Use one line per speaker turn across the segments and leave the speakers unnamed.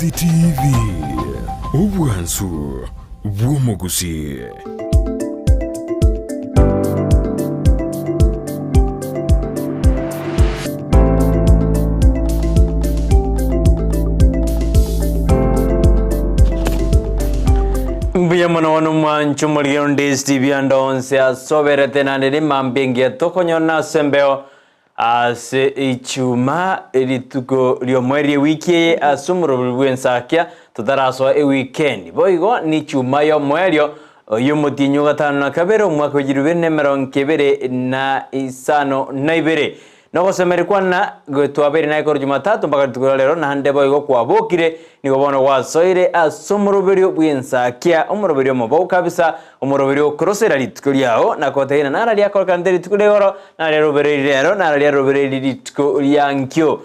DCTV, obwansu bw'omogusii.
Mbuya mono bono mwancho morigero DSTV ande onse asoberete naende rimambia engiya tokonyora ase embeo Ase Ichuma, rituko ri'omoerio ewiki eye ase omoroberi bw'ensakia, totarasoa ewikendi. Boigo n'ichuma y'omoerio y'omotienyi o gatano na kabere omwaka o chilifu ibere na emerongo ebere na isano na ibere. Nogosemeria kwane twabeire naye korwa Jumatatu mpaka rituko ria rero, naende boigo kwabokire, nigo bono gwasoire ase omoroberio bw'ensakia, omoroberio omobou kabisa, Omoroberio okorosera rituko riao, na gotebia ng'a nara riakorekanete rituko ria igoro, nara riarobereiri rero, nara riarobereiri rituko ria nkio.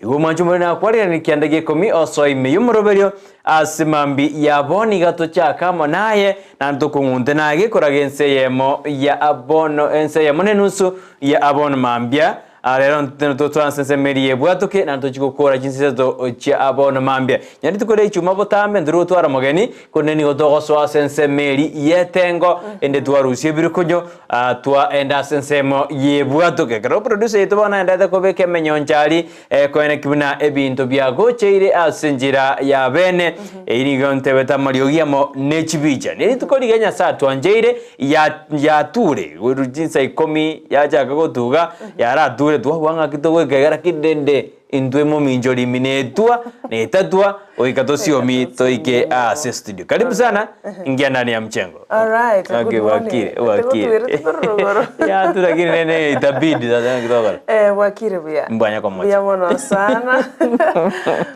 Igo omwancho omonene akwareranie kianda gia ikomi osoe ime y'omoroberio ase mambia ya bono iga tochake amo naye, naende tokong'unte naye gekoraga ense eyemo ya bono ense eyemo na enusu ya bono mambia. Aa rero ntitende totoe ase ensemo eria ebwatoke, naende tochie gokora chinsa isato chia bono mambia. Onye rituko ria ichuma botambe ntori gotwara omogeni, korende nigo togosoa ase ensemo eria y'etengo, ende twarusia ebirokonyo, aa twaenda ase ensemo y'ebwatoke. Ekero producer yaito bono aendete kobeka emenyoncho aria, ekoeneki buna ebinto biagocheire ase enchera ya bene, eyio nigo ntebete amariogi amo ne chibicha. Ne rituko riria Nyasae atwancheire, ya yature, korwa chinsa ikomi yachaka gotuga, yarature twabua ng'aki togoika iga lakini rende intwe mominchori ime netwa netatwa goika tosiomi toike ase studio. Karibu sana ingia ndani ya mchengo.
Alright, good
Okay,
morning.
wakire, wakire.
Tigotwire tikororogoro.
Yatura lakini nene itabidi sasa ng'aki togokora.
Eh, bwakire buya.
Mbwanya komocha.
Buya mono sana.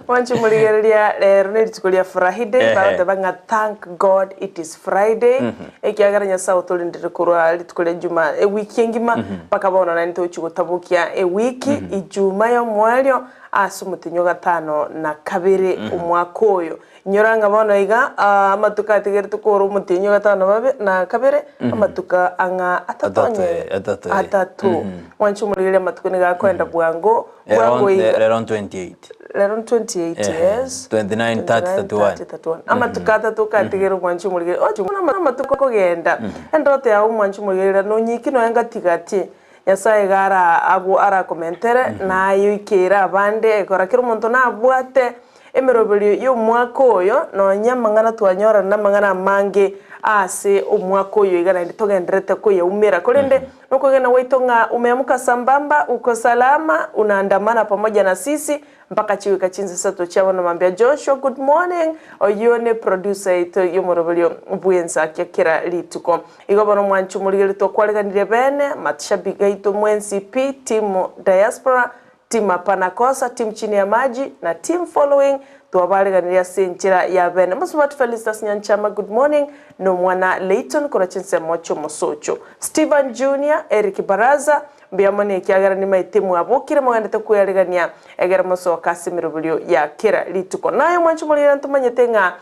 Mwanche morigereria rero ne rituko ria Friday,
Ehe.
bagoteba ng'a thank God it is Friday. Ekiagera Nyasae otorendire korwa rituko ria Juma ewiki engima mpaka bono naende togochia gotabokia ewiki Ijuma y'omoerio ase omotenyi o gatano na kabere omwaka oyo. Inyora ng'a bono iga amatuko atigerete korwa omotenyi o gatano babe na kabere amatuko ang'a atato onye
Atato, atato, eh.
atato. Mwanche omorigereria amatuko nigo akoenda bwango bwango iga.
Rero 28.
Rero 28
Ehe,
yes.
29, 30, 31.
31. Amatuko atato okatigera omwanchi omorigereria. Oche buna amatuko akogenda. Endoto yao omwanchi omorigereria nonyiki nonya ngatigati. Nyasaye iga ara agwo arakomentere naye oikere abande ekora kera omonto nabwate emeroberio y'omwaka oyo nonya amang'ana twanyorana namang'ana amange ase omwaka oyo iga naende togendererete koyaumera. Korende Nokwegena gwaito ng'a umeamka sambamba, uko salama, unaandamana pamoja na sisi mpaka chigoika chinsa isato chia bono mambia. Joshua, good morning. Oyio ne producer yaito y'omoroberio bw'ensakia kera rituko. Igo bono mwanche omorigereria twakwariganirie bene, matshabiki aito mwensi pi, team diaspora, Team Hapana Kosa, Team Chini ya Maji na Team Following twabareganirie ase enchera ya bene. Mosubati Felistus Nyanchama good morning na omwana Layton korwa chinsemo chi'omosocho. Steven Junior, Eric Baraza mbuya mono ekiagera nimaete mwabokire mogendete kwearegania egere mosoke ase emeroberio ya kera rituko. Naye omwanchi omorigera ntomanyete ng'a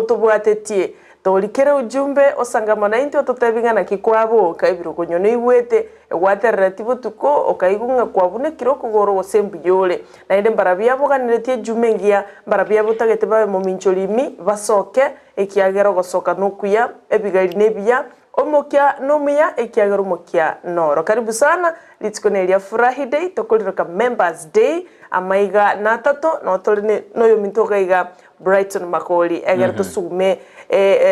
Notobwatetie, tori kera ujumbe osangama naintwe ototebi ng'a naki kwaboka ebirogonyo noigwete, egwaterereti botuko, okaigwa ng'a kwabunekire okogoro gose mbuya ore. Naende mbarabwo aboganeretie ejuma engiya, mbarabwo abotagete babe mominchori imi, basoke, ekiagera ogosoka nokuya, ebigari nebiya, Omokia nomuya ekiagera omokia noro. Karibu sana, rituko neria Furahi Day, tokoriroka Members Day, amaiga natato, noo tore ne noyominto iga iga Brighton Makori, egere tosugume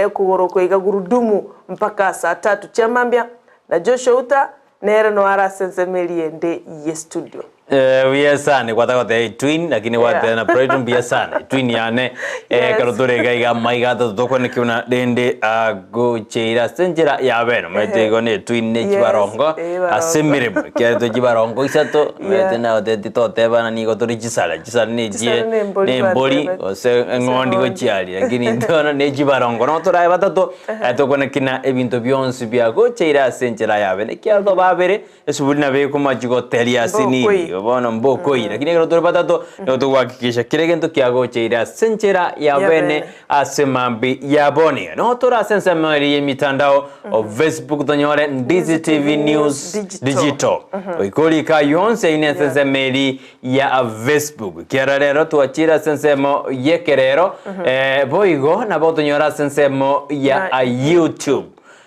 okogoro oko iga gurudumu mpaka saa tatu chia mambia, na Joshua Uta nere noo are ase ensemo eria ende ye studio.
Eh, buya sana kwata goteba etwin lakini gwateba na Brighton buya sana etwin yane eh,
Yes.
ekero tore iga iga amaiga atato tokwane buna rende agocheire ase enchera ya bene omanyete igo na etwin ne
Yes,
chibarongo
eh, barongo.
ase emeremo ekiagera tore chibarongo isato omanyete
Yeah.
nagotebeti totebana nigo tore chisare chisare na echie
Chisare na embori
na embori
batebete.
gose eng'ondi
Gose eng'ondi.
gochiaria lakini intwe bono ne chibarongo nabo torabe batato tokwane kina ebinto bionsi biagocheire ase enchera ya bene ekiagera tobabere Esuburi nabo ekomachi goteria ase nini,
Mbokoika.
Igo bono mbokoyia, lakini ekero tore batato nigo togohakikisha kera egento kiagocheire ase enchera ya
Ya
bene
bene.
ase mambia ya bono. Iga nigo tore ase ensemo eria y'emitandao o Facebook tonyore Ndizi TV News
Digital.
Digital. Goika orike ayio onsi ayio nese ensemo eria ya Facebook. Ekiagera rero twachire ase ensemo y'ekerero, eh, boigo nabo otonyore ase ensemo ya
Ya
YouTube.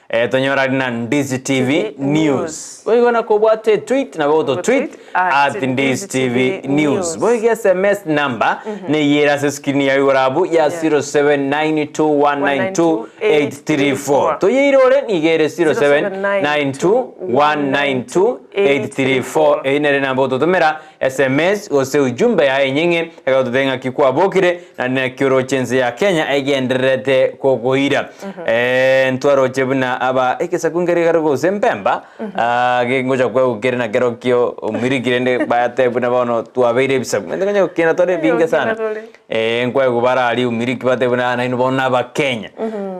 Eh, tonyore aria na Ndizi TV
TV
News.
News.
Boigo nakobwate tweet nabo oto tweet
Tweet at
at Ndizi TV
TV
News.
News.
Boigo SMS number neyere ase screen yago igoro abwo ya 0792192834. Toyeire ore nigo ere 0792192834. Eyio nere namba ototomera SMS gose ujumbe yaye enyeng'e egototebia ng'aki kwabokire naende naki oroche ense ya Kenya egendererete kogoira. Eh, ntwaroche buna aba egesaku nkere kare gose mpemba ah, gengocha kwegwa kere na kerokio omiriki rende bayatebia buna bono twabeire ebisaku. Naende konya gokina tore ebinge sana. Eh, nkwegwa bare aria omiriki batebia buna nainwe bono Abakenya.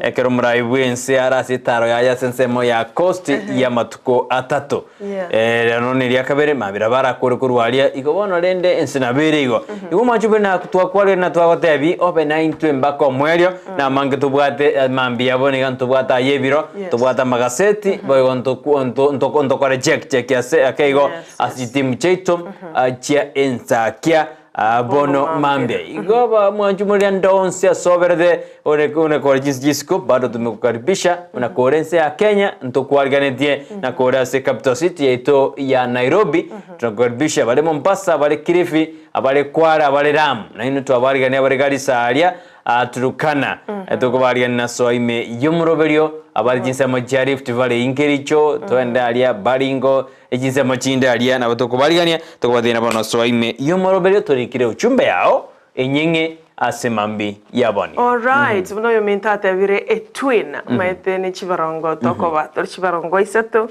Ekero omorai bwense are ase etaro yaye ase ensemo ya coast y'amatuko atato.
Yeah.
Eh, rero neria kabere mabera barakore korwa aria igo bono rende ense nabo ere igo. Igo mwanche obe na twakwarire na twagotebi obe naintwe mpaka omoerio na amange tobwate eh, mambia abo niga ntobwate aye ebiro
Yes.
tobwate amagaseti boigo ntoku- nto- ntoko- ntokore check check ase ake igo
Yes,
ase
yes.
chitimu chiaito ah, chia ensakia Ah, bono
Bono
mambia
mambia.
igo ba mwanchu muri ndonse asoberete ore one kore chinsi chisiko bado tumekukaribisha unakore ense ya Kenya ntokwariganetie nakore ase capital city yaito ya Nairobi tunakukaribisha abare Mombasa abare Kilifi abare Kwale abare Lamu nainwe twabarigania abare Garissa aria ah, Turkana tokobarigania nasoa ime y'omoroberio abare chinsemo chia Rift Valley Inkericho twende aria Baringo Echinsemo chinde aria nabo tokobarigania, tokobateina bono soa ime y'omoroberio torikire uchumbe yao enyeng'e ase mambi ya boni.
Alright, buna oyominto atebire etwin maete ne chibarongo tokoba tore chibarongo isato.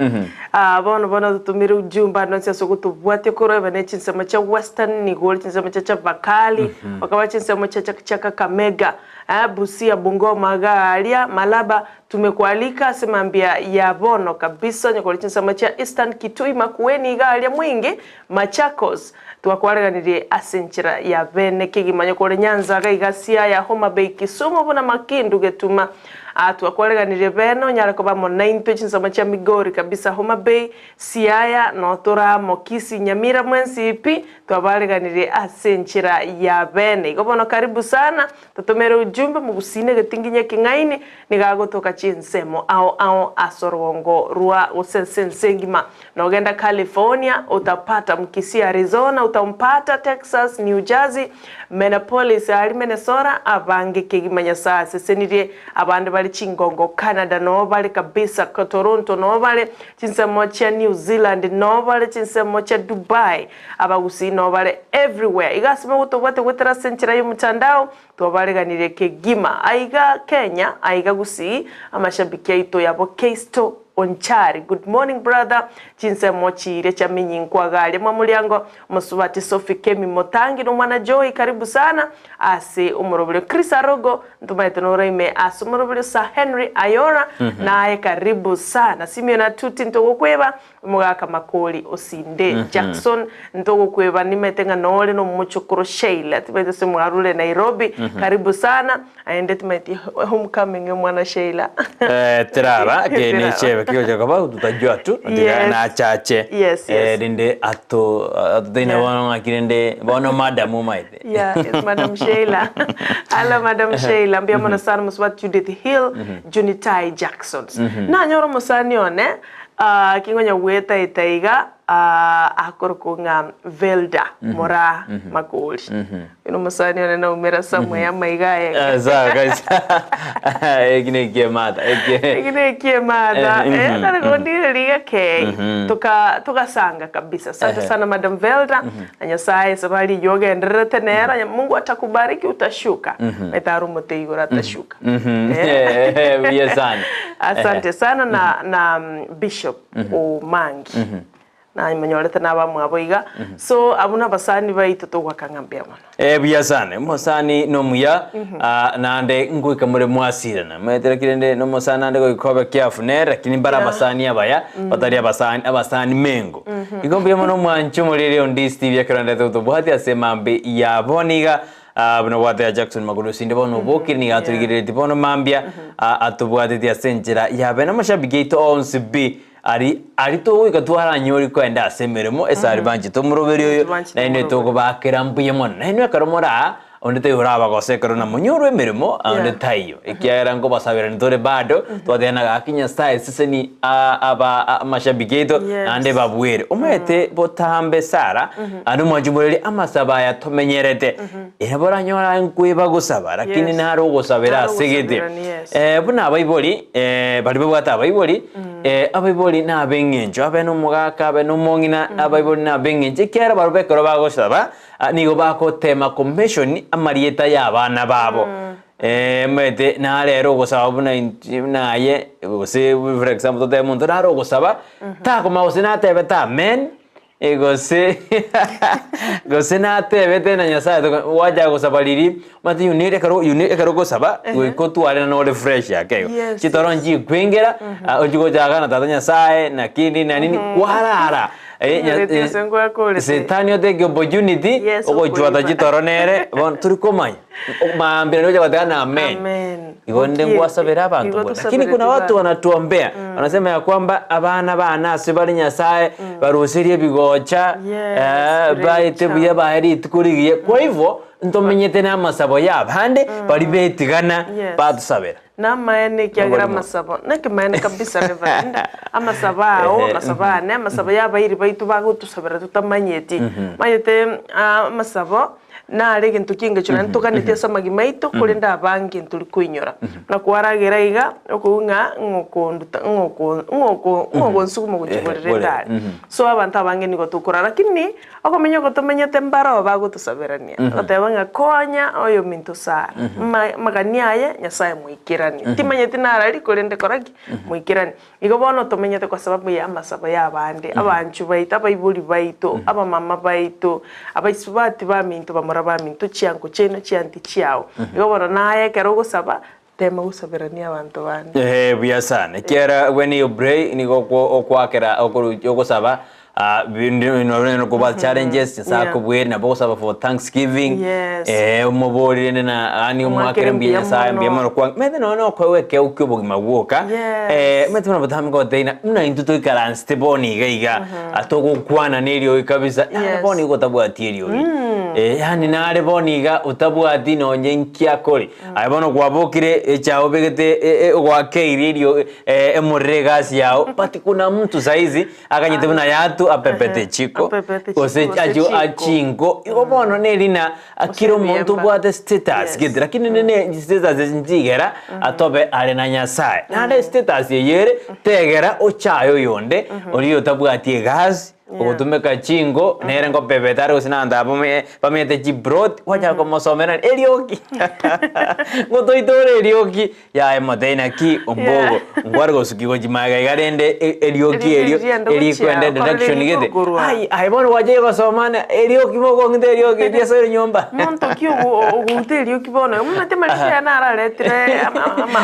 Ah, bono bono totumire ujumbe ande onsi ase ogotobwatia korwa ebe ne chinsemo chia Western nigo ore chinsemo chia Chavakali, okaba chinsemo chia chia Kakamega, eh, Busia, Bungoma iga aria, Malaba, Tumekualika ase mambia ya bono kabisa onye kore chinsemo chia Eastern Kitui Makueni iga aria Mwingi Machakos twakwareganirie ase enchera ya bene kegima onye kore Nyanza iga iga Siaya Homa Bay Kisumu buna Makindu Getuma aa twakwareganirie bene onyare koba amo naintwe chinsemo chia Migori kabisa Homa Bay Siaya notore amo Kisii Nyamira mwensi pi Twabareganirie ase enchera ya bene. Igo bono karibu sana, totomere ujumbe mogusina egetinginyi ekeng'aini, nigo agotoka chinsemo ao ao ase orogongo rwa gose ase ense engima. Nogenda California, utapata Mkisii, Arizona utampata, Texas, New Jersey, Minneapolis aria Minnesota, abange kegima Nyasae asesenirie, abande bare chingongo Canada noo bare kabisa, Toronto noo bare, chinsemo chia New Zealand noo bare, chinsemo chia Dubai, Abagusii noo bare everywhere. Iga ase mogotobwate goetera ase enchera y'omotandao, twabareganirie kegima aiga Kenya, aiga Gusii, amashabiki aito yabo Keisto Onchari, good morning brother, chinsemo chiria chia Minyinkwa iga aria Mwamoriango, Omosubati Sophie Kemi Motangi na omwana Joy karibu sana ase omoroberio Chris Arogo, ntomaete nore ime ase omoroberio Sir Henry Ayora, naye karibu sana Simeon Atuti ntogokweba, Omogaka Makori Osinde Jackson ntogokweba nimete ng'a nore nomochokoro Sheila timaeti ase mwarure Nairobi karibu sana aende timaeti homecoming yomwana Sheila
Eh, teraba ke
Teraba.
nechebe kigocha koba tutajua tu tiga
Yes.
nachache
Yes, yes.
Eh, rende ato atoteina
Yeah.
bono ng'aki rende bono madam omaete
Yeah, it's Madam Sheila. Hello, Madam Sheila. Mbuya mono sana mosubati Judith Hill, Junitai Jacksons. Nanyora omosani one, Ah, kingonya gwetaeta iga ah, akorokwa ng'a Velda Moraa Makori. Oyo nomosani one naumera somewhere amaiga aye.
Eh, sawa kabisa eki ne ekiemata eki
Eki ne ekiemata
Eh,
eh,
mhm,
nare kondireria egekei toka togasanga kabisa. Asante
Ehe.
sana Madam Velda na Nyasaye ase bare rigiya ogendererete nero, Mungu atakubariki utashuka. Maete are omote igoro atashuka. Eh.
Eh, buya sana
Asante sana na na Bishop Omangi namonyorete na abamwabo iga so abwo nabasani baito togwaka ng'a mbuya mono.
Eh, buya sana omosani nomuya ah, naende ngoika more mwasirana maete lakini rende nomosani naende goika obe careful nere lakini mbare
Yeah.
abasani abaya batari abasani abasani mengo. Igo mbuya mono mwanche omorere onde Steve ekero ndete gotobwatia ase mambia ya bono iga ah, buna obwate Jackson Maguru osinde bono obokire nigo atorigereretie bono mambia ah, atobwatetie ase enchera ya bene amashabiki aito onsi pi ari ari togoika twaranyori koenda ase emeremo ase aria banchete omoroberi oyo
Banchete
nainwe
omoroberi.
tokobakera mbuya mono nainwe ekero moraa Onde taiyo orabagose ekero namonyorwe emeremo, onde
Yeah.
taiyo, ekiagera nkobasaberania tore bado, twatebana gaki Nyasaye seseni a- aba amashabiki aito,
Yes.
naende babuere. Omanyete botambe Sarah, naende omwanchi moreri amasabo aya tomenyerete, ere boranyore aye nkweba gosaba, lakini
Yes.
naro ogosabera
Naro
ase gete.
ogosaberania, yes.
Eh, buna abaibori, eh, baria babwate abaibori, eh, abaibori nabe eng'encho, abe na omogaka, abe na omong'ina, abaibori nabe eng'encho, ekiagera barabwo ekero bagosaba, Nigo bagotema komeshoni amarieta y'abana babo. Omanyete narero ogosaba buna intwe buna aye gose for example totebe omonto nare ogosaba, takoma gose natebete amen, gose gose natebete na Nyasaye toka gwachaka gosaba riria, omanyete you need ekero you need ekero ogosaba goika otware naende ore fresh ake igo.
Yes,
Chitoro
yes.
nchikwengera, ochie gochaka na tata Nyasaye naki nini na nini, kwarara. Eh, nya-
Inyoreti
eh,
ase ngwakorete.
Setani oteke opportunity
Yes,
ogochwata
okoiba.
chitoro nere bono tori komanya maambia naende ocha goteba na amen
Amen.
igo nde
Okiete.
ngwasabera abanto
Igo
bwana lakini kuna
tosabereti
watu
bana.
wanatuombea wanasema ya kwamba abana bane ase bare nyasaye barusirie ebigocha
Yes,
eh, baete
pressure.
buya bae rituko rigiya kwa hivyo ntomenyete na amasabo ya abande baria betigana
Yes.
batusabera
Namaene ekiagera
Noborimo.
amasabo nekemanene kabisa Reverend, amasabo ao,
Ehe,
amasabo ane, amasabo ya abairi baito bagotusabera totamanyeti. Omanyete amasabo nare egento ki'engencho naende toganeti ase amagima aito korende abange ntori koinyora. Buna kwaragera iga, okogwa ng'a ng'okonduta ng'oko ng'oko ng'ogonsuguma gochia
Ehe,
borere
bore,
ndare. So abanto abange nigo tokorara lakini, Okomenya oko tomenyete mbaroo bagotosaberania, goteba ng'a konya oyominto Sara, amagani aye Nyasae moikeranie. Timanyeti narari korende kora ki? Moikeranie. Igo bono tomenyete kwa sababu ya amasabo ya abande, abanchwa baito, abaibori baito, abamama baito, abaisubati baminto, bamura baminto, chiango chiaino, chianti chiao. Igo bono naye ekero ogosaba, tema gosaberania abanto bande.
Eeh buya sana ekiagera when you pray nigo okwo okwakera okoru ogosaba ah, binde nonye koba challenges nyasaye
Yeah.
akobwere nabo ogosaba for thanksgiving
Yes.
eh, omoborire rende na yaani
Omwakere
omwakere mbuya
mbuya
nyasaye mbuya
mono.
mono kwa omanyete nonye nokoegwa ekeegwa kia obogima bwoka
Yes.
eh, omanyete buna botambe ngotebi buna intwe toikaransete bono iga iga togokwana na eriogi kabisa yaani
Yes.
bono igo otabwati eriogi eh, yaani nare bono iga otabwati nonye nki akore Aye bono kwabokire echae obegete ogoakeirie erio emorero egasi yao but kuna mtu saizi akanyete buna yatu apepete chiko
Apepete chiko,
gose
gose
achi
chinko.
achinko igo bono nerina kera omonto
ebiemba.
obwate status
Yes.
gete lakini nene status esi nchigera atobe are na Nyasaye naende status eyio ere tegera ochaye oyonde oria otabwati egasi Ogotumeka chinko nere nkopepeta are gose nabanto aba bamenyete chiplot gwachaka komosomera erioki ngotoitore erioki yaya motebie naki ombogo nkware gosukia gochia magega iga rende erioki
Erioki
erio
riende gochia,
erikwenda
okore
edirection gete
rigokogorwa.
ai aye bono gwachire gosoma na erioki mokong'ita erioki riasoire nyomba.
Monto ki ogoita erioki bono, omanyete amarisha aya nararetire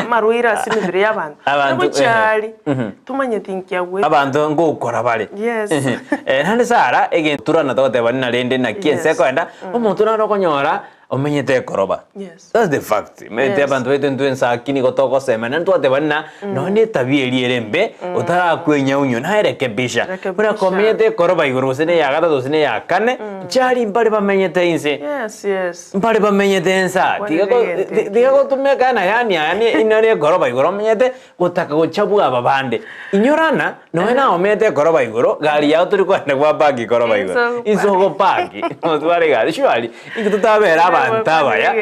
amarwaire ase emebere ya abanto,
Abanto,
gochia
ehe.
aria. Tomanyeti inki agwete.
Abanto ngokora bare.
Yes.
Eh, naende Sara, egento turana togoteba nina rende naki ense
Yes.
ekoenda, omonto nare okonyora omenyete ekoroba.
Yes.
That's the fact. Omanyete
Yes.
abanto baito intwe ensaki nigo togosemania, ntwateba nina nonye na etabia eria ere embe, otarakwa enyaunyo, naye rekebisha.
Rekebisha.
Buna komenyete ekoroba igoro gose na eya gatato gose na eya kane, chari mbare bamenyete inse.
Yes, yes.
Mbare bamenyete ensa, tiga ko-
Kwarire egento
tiga
ekio.
gotumeka na yaani aya inare ekoroba igoro omenyete, Gotaka gochabua aba bande. Inyorana, nonya naomete ekoroba igoro, gari yao tori kogenda gwa park ekoroba igoro.
Inse
Inse ogopark, otware egari, surely, inki totabera abanto abaya,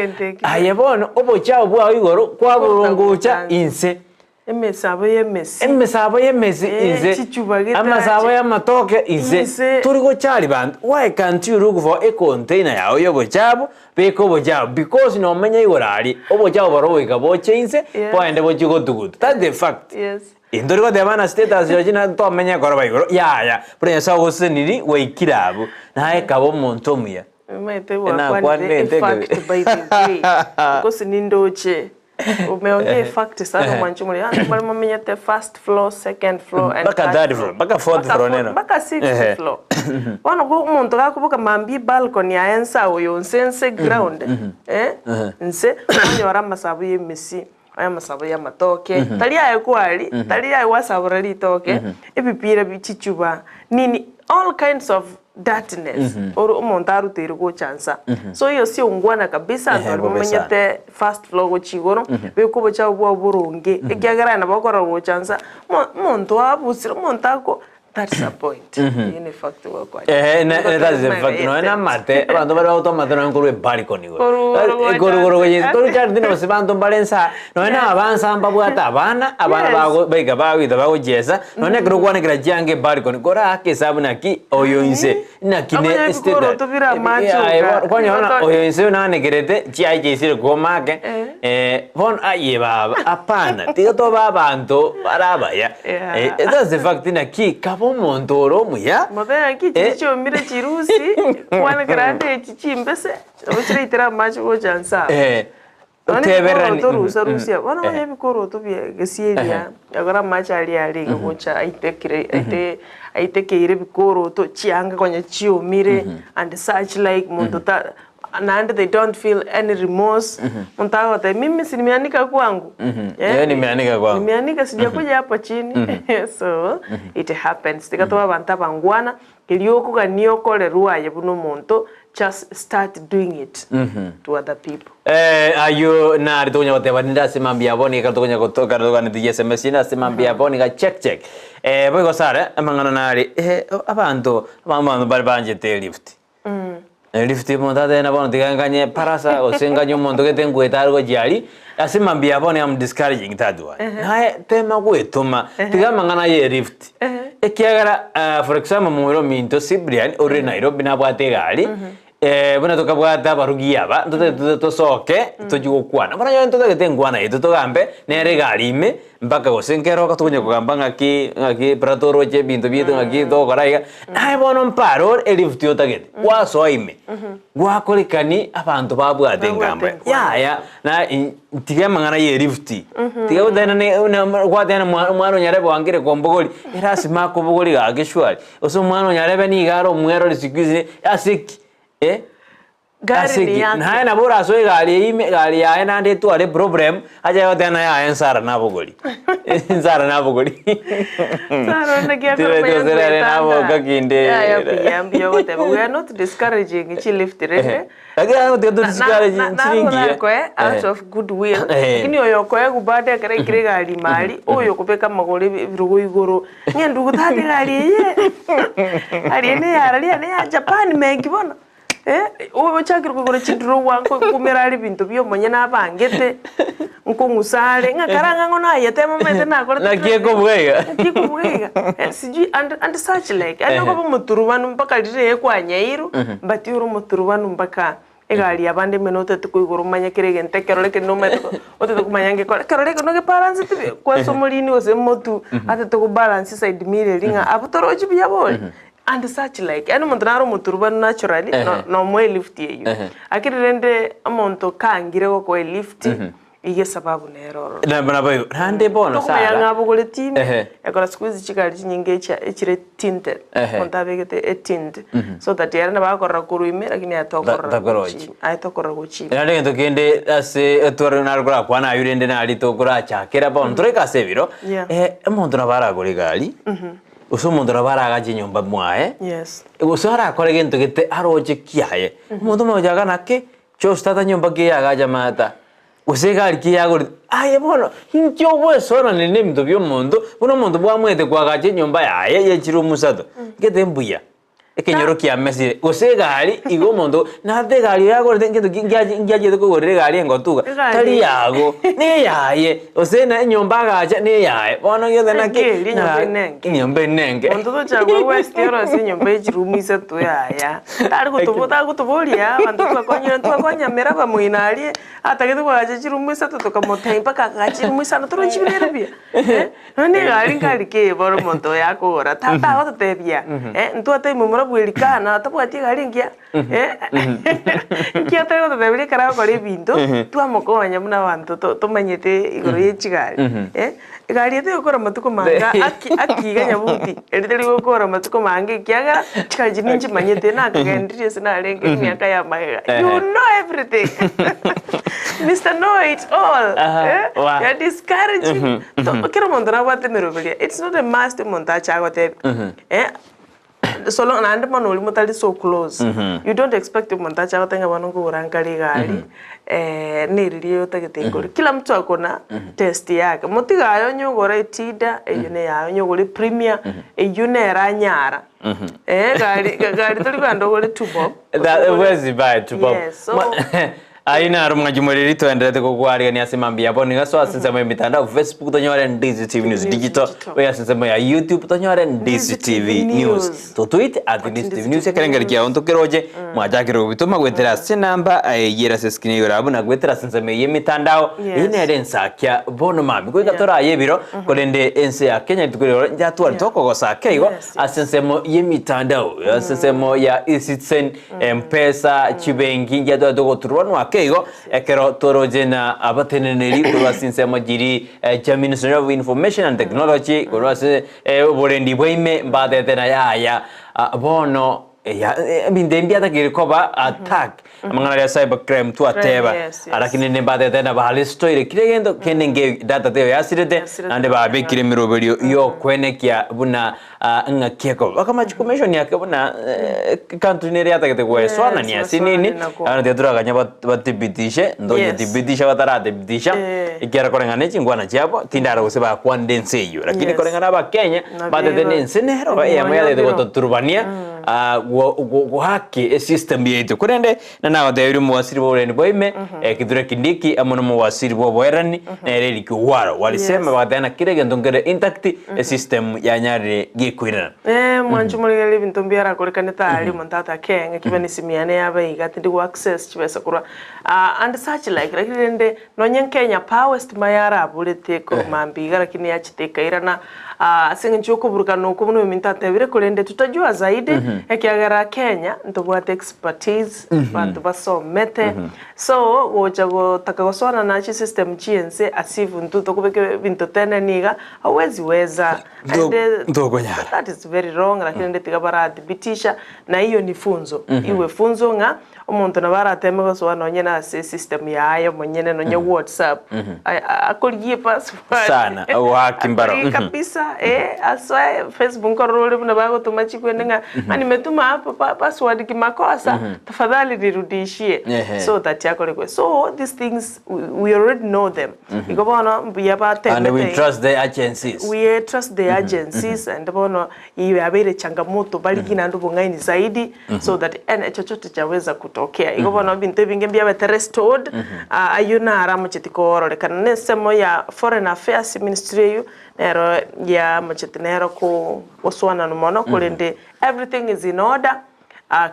aye bono obochabo bwao igoro kwaborongocha inse.
Emesabo y'emesi.
Emesabo y'emesi
Eh,
inse,
chichuba getarache.
amasabo y'amatoke inse,
Inse.
tori gochari banto, why can't you look for a container yao y'obochabo, Beka obochabo because nomenya igoro aria, obochabo boria goika boche inse,
Yes.
boende bochie gotuguta. That's the fact.
Yes.
Intori goteba na status yochie na tomenye koroba igoro, yaya, buna Nyasaye ogoseseniri gwaikire abwo, naye kaba omonto omuya.
Omanyete
Enakwanire
gwakwanire
enteke.
efact by the way, gose nindoche. Umeongea efact sana mwanchi omoriri, abanto mbare momenyete first floor, second floor and
Mpaka
third
third floor, mpaka fourth
Mpaka
floor
fourth,
neno.
mpaka sixth
Ehe.
floor. Bono ko omonto gakoboka mambia ebalcony yaye nse agoyo nse nse ground, eh, nse, onyore amasabo ya emesi, onye amasabo ya amatoke, tari aye kwari, tari aye gwasabora ritoke, ebipira bi chichuba, nini, all kinds of dirtiness oro omonto aruteire gocha nsa. So hiyo sio ungwana kabisa,
Ehe,
abanto baria
bobe sana.
bamenyete first floor gochia igoro, beka obochafu bwabo boronge, ekiagera aye nabo okorora gocha nsa, omo omonto abusire, omonto ako that's a point. Eyio ne fact gokwana.
Ehe, ne- ne- that's the fact. Nonya na amate, abanto baria bagotwa amate nonya nkorwa ebalcony igoro.
Korwa igoro gocha
Korwa igoro gocha
nse.
korwa chari tindi gose banto mbare nsa, nonya na abansa mbabwate abana, abana
Yes.
bago baika bagoita bagochiesa, nonya ekero okwanekera chianga ebalcony, korake esabu naki oyo inse, naki ne
Omonye
state
ebikoroto bire amache
Aye
oka.
bono, kwanyora ng'a oyo inse nanekerete, chiaye chiaisire kwoma ake,
Eh.
bono aye baba, hapana, tiga tobe abanto bare abaya.
Yeah.
That's the fact naki, kaba omonto ore omuya,
Motebe ng'aki
Eh.
chiria chiomire chirusi, kwanekera ande echi chimbese, nabo chiraitere amache gocha nse aba. Nonya
otebererani
ebikoroto rusa rusia, bono
Eh.
onye ebikoroto bia egesie eria, ekero amache aria are iga gocha aitekire aite aitekeire ebikoroto, chianga konya chiomire and such like monto ta naende they don't feel any remorse, monto agoteba mimi si nimeanika kwangu,
Yeye nimeanika kwangu.
nimeanika sijakuja hapo chini so it happens. Tiga tobe abanto abangwana, keria okogania okorerwa aye buna omonto, just start doing it to other people.
Ayio nari tokonya goteba ninde ase mambia abwo niga tokonya gotoka toganetie SMS inde ase mambia abwo niga check check. Boigo sare amang'ana nari abanto abanto bare banchete elift. Elift omonto atebe bono tiga nganye parasa gose nganye omonto gete nkoeta are gochia aria, ase mambia abwo niga am discouraging that one. Naye tema goetoma, tiga amang'ana ya elift. Ekiagera for example momura ominto Cyprian ore Nairobi nabwate egari, buna tokabwate abarugi aba, ntotagete tosoke tochie gokwana. Bono onye ntotagete enkwana yaito togambe, nere egari ime, mpaka gose nkeroka tokonya kogamba ng'aki ng'aki buna toroche ebinto biaito ng'aki togokora iga, naye bono mpare ore elift otagete, gwasoa ime, gwakorekani abanto babwate engambo
Babwate enkwana.
yaya na tiga amang'ana ya elift, tiga goteba na gwateba na omwana onyarebe oangire kombogori, erasima akobogori gaki surely, gose omwana onyarebe niga are omwerori siku hizi ase ki eh?
Gari
Ase
ni
ki?
yake.
Naye nabo orasoe egari eyio ime egari yaye naende etware eproblem, ache goteba naye aye ensara nabogori, ensara nabogori.
Sara onde
Tibaeti gose rere naboka kinde.
Yaya buya mbuya ogoteba we are not discouraging chilift rende
Lakini aye gotiga to discourage nchiringi iye.
nakoe out of goodwill
Eh.
lakini oyo okoegwa bado ekero aikire egari ime aria oyo okobeka amagoro ebirogo igoro ng'a endugu tata egari eye egari eye neyarari eye neya Japan mengi bono ochakire kogora chidrower nkokumera are ebinto bia omonyene abangete, nkong'usa are, ng'a kare ang'e ang'o nayete omanyete nakorete
Naki ekobua iga.
Naki ekobua iga, sijui and and such like, yaani okoba omoturubanu mpaka riria ekwanyeirwe, but ore omoturubanu mpaka egari yabande ime notete koigora omanye kera egento ekerore keri nomanyete ko otete komanya ngekore ekerore eke nogebalanceti buya, kwanza omorini gose motu atete kobalance eside mirror eria ng'a abwo torochi buya bori. And such like, yaani omonto nare omoturubanu naturally, no nomoe elift eywo. Lakini rende omonto kangire gokoa elift, iga esababu nere ororo.
Nabo naboigo, naende bono
Tokomanya
Sara,
ng'a abogoreti ime, ekero siku hizi chigari chinyinge echa echire tinted, omonto abegete etint, so that ere nabo akorora korwa ime lakini aye tokorora
Takorochi.
gochia aye tokorora gochia ime.
Naende egento kende ase etware nare korakwana aywo rende nari tokorachakera bono toreke ase ebiro, omonto nabo aragore egari, Gose omonto nabo aragache enyomba mwaye,
Yes.
gose arakore gento gete aroche kiaye. Omonto omogocha iga naki, chos tata nyomba ki yagacha mata, gose egari ki yagorete, aye bono inki ogoesoanania na ebinto bia omonto, buna omonto bwamwete koagacha enyomba yaye ye chiroom isato, gete mbuya, ekenyoro kiamesire, gose egari igo omonto nate egari oyo agorete ngento ki ngiachi ngiachete kogorera egari engotu iga,
Egari
tari yago, neyaye, gose na enyomba agacha neyaye, bono gose naki
Enke eria enyomba enenke.
enyomba enenke.
Monto tochakwa west orosie enyomba ye chiroom isato yaya, tari gotobo tagotoboria abanto twakonyire twakonyamera abamoino aria, atagete koagacha chiroom isato tokamotebia mpaka agache chiroom isano torochibere buya eh, nonye na egari nkari ki bono omonto oyo akogora, tata agototebia, ntwatebia momura. sababu Elikana tabwati egari engiya, eh, nki atari gototeberia ekero agokora ebinto, twamokonya buna abanto to- tomanyete igoro ye chigari, eh. Egari eye tegokora amatuko mange aki aki iga nyabuti, eri teri gokora amatuko mange ekiagera chigari echi ninchimanyete nakagendirie ase narenge emiaka ya magega, you know everything Mister know it all eh,
Wa.
you are discouraging to kera omonto nabwate emeroberio, it's not a must omonto ache agotebie eh. So long naende bono oria motari so close, you don't expect omonto ache agote ng'a bono nkogora nkare egari, neriria otagete nkore. Kila mtu ako na taste yake. Motiga aye onye ogora etida, eywo ne yaye, onye ogora epremier, eywo nere anyara. Egari gari tori kogenda ogore two bob,
That huwezi buy two bob.
Yes, so-
Ayio naro mwanchi moriri toenderete kogwarigania ase mambia ya bono iga soa ase ensemo ya emitandao Facebook tonyore Ndizi TV News Digital
Digital.
oye ase ensemo ya YouTube tonyore Ndizi
Ndizi
TV
TV
News
News.
totweet at Ndizi TV News ekerengeri kiao ntokeroche mwachakire gobitoma goetera ase enamba eyio ere ase escreen igoro abwo na goetera ase ensemo eye emitandao
Yes.
eyio nere ensakia bono mambia goika
Yeah.
toraye ebiro korende ense ya Kenya rituko rioro yatwarete okogosa ake igo
Yes, yes.
ase ensemo y'emitandao ase ensemo ya eCitizen Empesa, chibenki inchia tware togoturwanwa ake igo, ekero toroche na abateneneri korwa ase ensemo chiri chia Ministry of Information and Technology, korwa ase oborendi bwa ime mbatete na yaya bono ebinto ebi mbiatakeire koba attack, amang'ana aria cyber crime twateba,
Yes, yes.
lakini rende mbatete na barestoire kera egento kende nge data teiyo yasirete,
Yasirete.
naende babekire emeroberio yokwenekia buna Ng'aki ekoba bakamachi commission yake buna country nere yatagete goesoanania
Yes,
ase nini
goesoanania nako.
bono tiga toraganye bathibitishe ntonye
Yes.
thibitisha batarathibitisha
Eh.
ekiagera koreng'ana ne chingwana chiabo tindara gose bakwanire ense eywo lakini
Yes.
koreng'ana abakenya
Nabio
batete
igo.
na ense nero eyemo yatagete
Ebimwanyo
gototurubania goaki esystem yaito korende Nagotebirie omowasiri bw'oborendi bwa ime, Kithure Kindiki, amo nomowasiri bw'oboerani, nere Eric Owaro. Walisema
Yes.
bagateba kera egento nkere intact, esystem yanyarire gekoirana.
Eh, mwanche omorigereria ebinto mbiarakorekanete aria omonto atake ng'a kibe nesimi yane yabe iga tindi go access chibesa korwa ah, and such like lakini rende nonye Kenya Power estima yaraborete korwa mambia iga lakini yachete ekairana Ase engencho y'okoburukana okwo buna oyominto atebire, korende tutajua zaidi, ekiagera Kenya ntobwate expertise, abanto basomete, so gocha gotaka gosoana na chisystem chi'ense as if intwe tokobeka ebinto teneni iga, hauwezi weza. Naende
Ntokonyara.
that is very wrong, lakini rende tiga barathibitisha, na hiyo ni funzo, iwe funzo ng'a Omonto nabo arateme gosoa nonye nase esystem yaye omonyene nonye WhatsApp akorigie password
Sana, ogoaka imbaro.
Akorigie kabisa eh, asoe Facebook nkorora ore buna bagotoma chikwende ng'a ng'a nimetuma hapa pa password kimakosa tafadhali nirudishie
Ehe.
so that akore so these things we, we already know them igo bono mbuya
And we
batemete
trust the agencies.
we trust the agencies and bono Eyio yabeire changamoto barigie naende obong'aini zaidi so that any chochote chaweza kutokea. Igo bono ebinto ebinge mbiabete restored, ayio naro amocheti koororekana. Na ensemo ya foreign affairs ministry eyio nero yamocheti nero ko gosoanana mono korende everything is in order.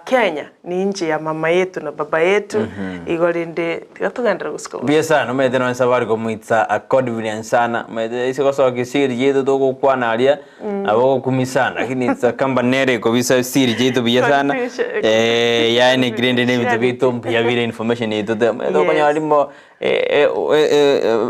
Kenya ni inche ya mama yetu na baba yetu, igo rende tiga togenderere gosika
Mbuya sana, omanyete nonye Safari komoitsa confidence sana, omanyete ase gosoa esiri chiaito togokwana aria, nabo ogokumia sana, lakini it's a company nere ekobisa esiri chiaito buya sana,
Confusion.
yaani rende na ebinto biaito mbuya bire information yaito te, omanyete okonyora
Yes.
rimo